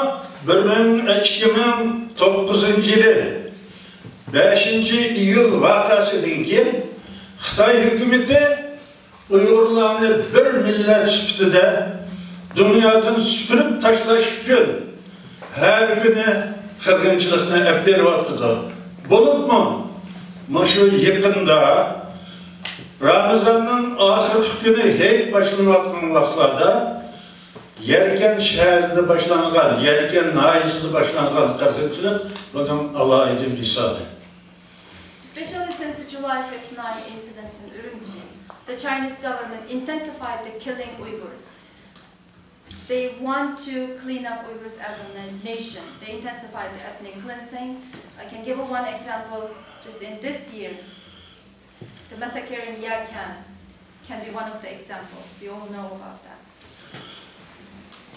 بىر مىڭ، ئىككى مىڭ توققۇزىنچى يىلى بەشىنچى ئىيۇل ۋەقەسىدىن كېيىن خىتاي ھۆكۈمىتى ئۇيغۇرلارنى بىر مىللەت سۈپىتىدە دۇنيادىن سۈپۈرۈپ تاشلاش ئۈچۈن ھەر كۈنى قىرغىنچىلىقنى ئېلىپ بېرىۋاتىدۇ. بولۇپمۇ مۇشۇ يېقىندا رامىزاننىڭ ئاخىرقى كۈنى ھېيت باشلىنىۋاتقان ۋاقىتلاردا يەركەن شەھىرىدە باشلانغان، يەركەن ناھىيەسىدە باشلانغان قىرغىنچىلىق بۇنىڭ ئالاھىدە مىسالى. Especially since the July fifth nine incidents in Urumqi, the Chinese government intensified the killing Uyghurs. They want to clean up Uyghurs as a na-, nation. They intensified the ethnic cleansing. I can give one example. Just in this year, the massacre in Yarkent can be one of the examples. We all know about that.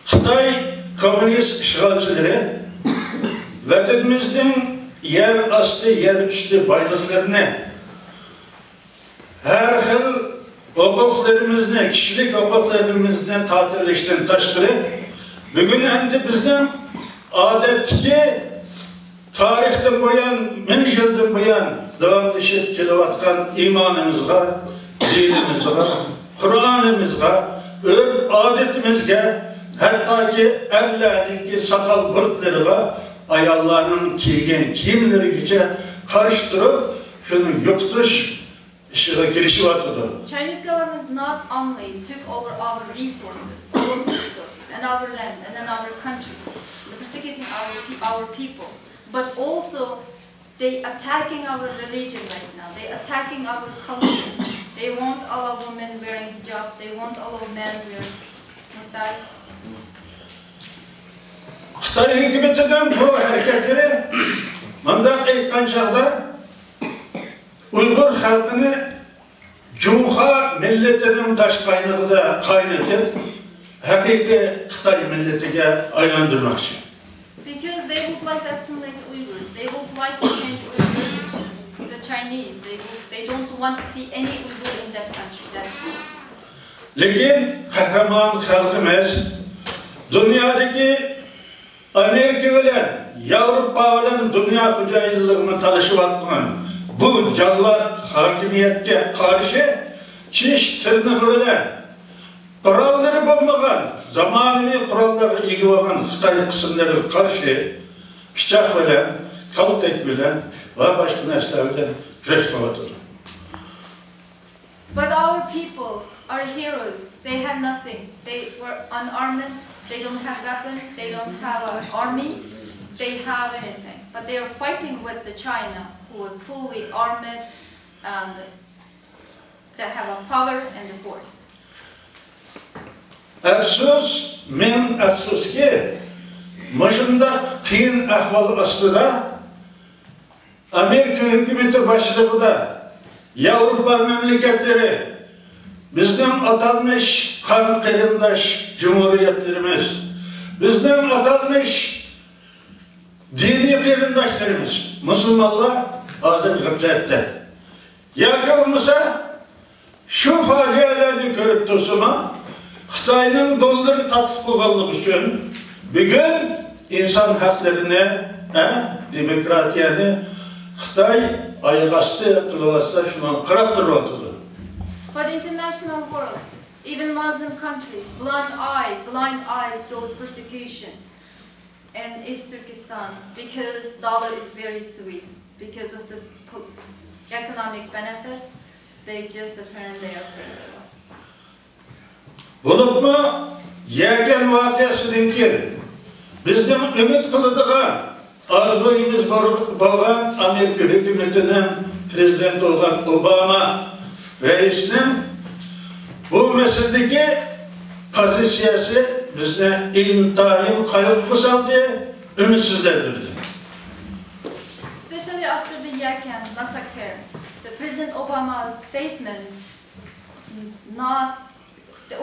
خىتاي كوممۇنىست ئىشغالچىلىرى ۋەتىنىمىزنىڭ يەر ئاستى، يەر ئۈستى بايلىقلىرىنى، ھەر خىل ھوقۇقلىرىمىزنى، كىشىلىك ھوقۇقلىرىمىزنى تارتىۋېلىشتىن تاشقىرى، بۈگۈن ئەمدى بىزنىڭ ئادەتتىكى تارىختىن بۇيان، مىڭ يىلدىن بۇيان داۋاملىشىپ كېلىۋاتقان ئىمانىمىزغا، دىنىمىزغا، قۇرئانىمىزغا، ئۆرپ-ئادىتىمىزگە، ھەتتاكى ئەرلەرنىڭكى ساقال-بۇرۇتلىرىغا، ئاياللارنىڭ كىيگەن كىيىملىرىگىچە قارشى تۇرۇپ، شۇنى يوقىتىش ئىشىغا كىرىشىۋاتىدۇ. Chinese government not only took over our resources, all of the resources, and our land, and then our country, persecuting our pe-, our people, but also they attacking our religion right now. They attacking our culture. They want all our women wearing hijab. They want all our men wearing mustache. خىتاي ھۆكۈمىتىنىڭ بۇ ھەرىكەتلىرى، مۇنداق ئېيتقان چاغدا، ئۇيغۇر خەلقىنى، جۇڭخۇا مىللىتىنىڭ داش قاينىغىدا قاينىتىپ، ھەقىقىي خىتاي مىللىتىگە ئايلاندۇرماقچى. Because they would like to assimilate Uyghurs. They would like to change Uyghurs as a Chinese. They would, they don't want to see any Uyghur in that country. That's it. لېكىن قەھرىمان خەلقىمىز دۇنيادىكى ئامېرىكا بىلەن ياۋروپا بىلەن دۇنيا خوجايىنلىقىنى تالىشىۋاتقان بۇ جاللات ھاكىمىيەتكە قارشى چىش تىرنىقى بىلەن قوراللىرى بولمىغان، زامانىۋى قوراللارغا ئىگە بولغان خىتاي قىسىملىرىغا قارشى پىچاق بىلەن، كالتەك بىلەن ۋە باشقا نەرسىلەر بىلەن كۈرەش قىلىۋاتىدۇ. But our people are heroes. They have nothing. They were unarmed. They don't have weapon. They don't have an army. They have anything. But they are fighting with the China, who was fully armed and they have a power and a force. ئەپسۇس، مىڭ ئەپسۇسكى، مۇشۇنداق قىيىن ئەھۋال ئاستىدا ئامېرىكا ھۆكۈمىتى باشچىلىقىدا ياۋروپا مەملىكەتلىرى بىزنىڭ ئاتالمىش قان قېرىنداش جۇمھۇرىيەتلىرىمىز، بىزنىڭ ئاتالمىش دىنىي قېرىنداشلىرىمىز، مۇسۇلمانلار ھازىر غەپلەتتە. ياكى بولمىسا، شۇ پاجىئەلەرنى كۆرۈپ تۇرسىمۇ، خىتاينىڭ دوللىرى تاتلىق بولغانلىقى ئۈچۈن بۈگۈن ئىنسان ھەقلىرىنى، ھە، دېموكراتىيەنى خىتاي ئاياغ ئاستى قىلىۋاتسا، شۇنىڭغا قاراپ تۇرۇۋاتىدۇ. For the international world, even Muslim countries, blind eye, blind eyes towards persecution. In East Turkestan, because dollar is very sweet, because of the po-, economic benefit, they just turn their face to us. بولۇپمۇ يەكەن ۋەقەسىدىن كېيىن بىزنىڭ ئۈمىد قىلىدىغان ئارزۇيىمىز بار-، بولغان ئامېرىكا ھۆكۈمىتىنىڭ پرېزىدېنتى بولغان ئوباما رەئىسنىڭ بۇ مەسىلىدىكى پوزىتسىيەسى بىزنى ئىنتايىن قايغۇغا سالدى، ئۈمىدسىزلەندۈردى. Especially after the Yakan massacre, the President Obama's statement, not,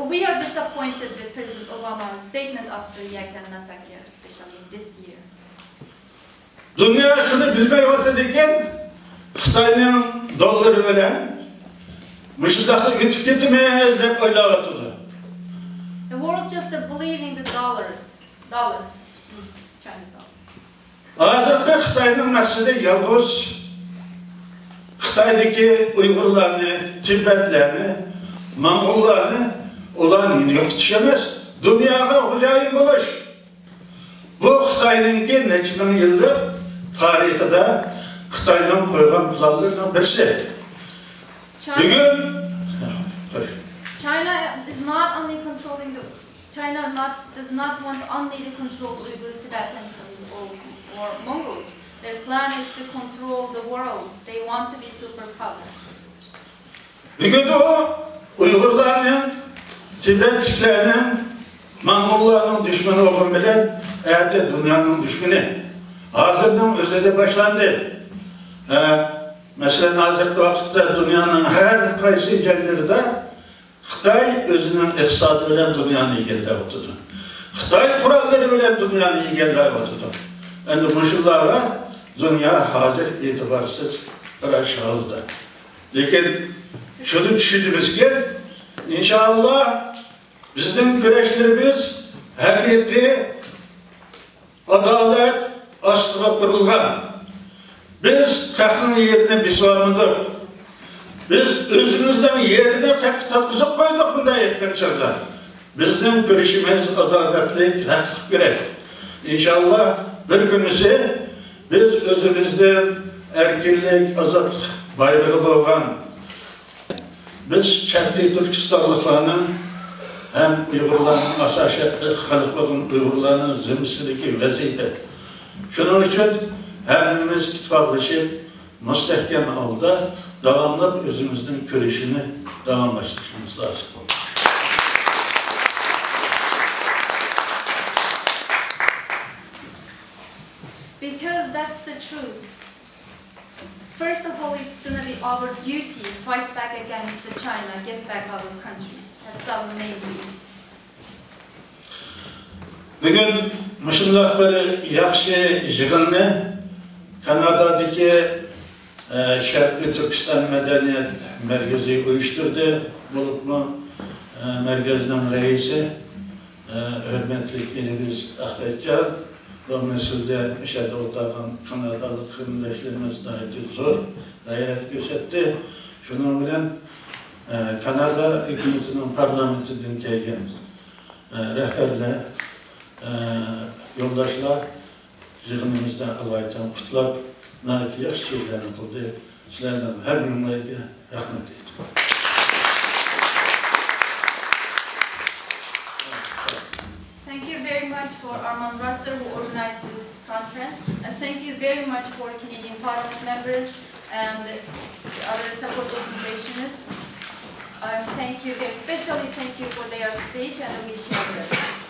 we are disappointed with President Obama's statement after Yakan massacre, especially this year. دۇنيا شۇنى بىلمەيۋاتىدىكەن، خىتاينىڭ دوللىرى بىلەن مۇشۇنداقلا ئۆتۈپ كېتىمىز دەپ ئويلاۋاتىدۇ. The world just believing the dollars, dollar, Chinese dollar. ھازىرقى خىتاينىڭ مەقسىتى يالغۇز خىتايدىكى ئۇيغۇرلارنى، تىبەتلەرنى، موڭغۇللارنى، ئۇلارنى يوقىتىش ئەمەس، دۇنياغا خوجايىن بولۇش. بۇ خىتاينىڭكى نەچچە مىڭ يىللىق تارىخىدا خىتاينىڭ قويغان پىلانلىرىنىڭ بىرسى. China, بۈگۈن China is not only controlling the China not, does not want only to control Uyghurs, Tibetans, or, or Mongols. Their plan is to control the world. They want to be superpower. بۈگۈن ئۇ ئۇيغۇرلارنىڭ، تىبەتلىكلەرنىڭ، موڭغۇللارنىڭ دۈشمىنى بولغان بىلەن ئەتە دۇنيانىڭ دۈشمىنى. ھازىرنىڭ ئۆزىدە باشلاندى. ھە، مەسىلەن، ھازىرقى ۋاقىتتا دۇنيانىڭ ھەر قايسى جايلىرىدا خىتاي ئۆزىنىڭ ئىقتىسادى بىلەن دۇنيانى ئىگىلەۋاتىدۇ. خىتاي قوراللىرى بىلەن دۇنيانى ئىگىلەۋاتىدۇ. ئەمدى مۇشۇلارغا دۇنيا ھازىر ئېتىبارسىز قاراش ھالىدا. لېكىن شۇنى چۈشىنىمىزكى، ئىنشائاللا، بىزنىڭ كۈرەشلىرىمىز ھەقىقىي ئادالەت ئاستىغا قۇرۇلغان. بىز خەقنىڭ يېرىنى بېسىۋالمىدۇق. بىز ئۆزىمىزنىڭ يېرىنى خەققە تارتقۇزۇپ قويدۇق، بۇنداق ئېيتقان چاغدا. بىزنىڭ كۈرىشىمىز ئادالەتلىك، ھەقلىق كۈرەش. ئىنشاللا بىر كۈنىسى بىز ئۆزىمىزنىڭ ئەركىنلىك، ئازادلىق بايرىقى بولغان، بىز شەرقىي تۈركىستانلىقلارنىڭ ھەم ئۇيغۇرلارنىڭ ئاساسىي خەلق بولغان ئۇيغۇرلارنىڭ زىممىسىدىكى ۋەزىپە. شۇنىڭ ئۈچۈن ھەممىمىز ئىتتىپاقلىشىپ، مۇستەھكەم ھالدا داۋاملىق ئۆزىمىزنىڭ كۈرىشىنى داۋاملاشتۇرۇشىمىز لازىم. Because that's the truth. First of all, it's gonna be our duty, fight back against the China, get back our country. That's our main duty. بۈگۈن مۇشۇنداق بىر ياخشى يىغىننى كانادادىكى، ئە، شەرقىي تۈركىستان مەدەنىيەت مەركىزى ئۇيۇشتۇردى. بولۇپمۇ، ئە، مەركەزنىڭ رەئىسى، ئە، ھۆرمەتلىك ئىنىمىز ئەخمەتجان، بۇ مەسىلىدە مۇشۇ يەردە ئولتۇرغان كانادالىق قېرىنداشلىرىمىز ناھايىتى زور غەيرەت كۆرسەتتى. شۇنىڭ بىلەن، ئە، كانادا ھۆكۈمىتىنىڭ پارلامېنتىدىن كەلگەن، ئە، رەھبەرلەر، ئە، يولداشلار يىغىنىمىزدا ئالايىتەن قۇتلاپ، ناھايىتى ياخشى سۆزلەرنى قىلدى. سىلەرنىڭ ھەممىڭلارغا رەھمەت ئېيتىمەن. Thank you very much for Armand Ruster who organized this conference, and thank you very much for Canadian Parliament members and the other support organizations. Um, thank you very specially, thank you for their speech and wish you all the best.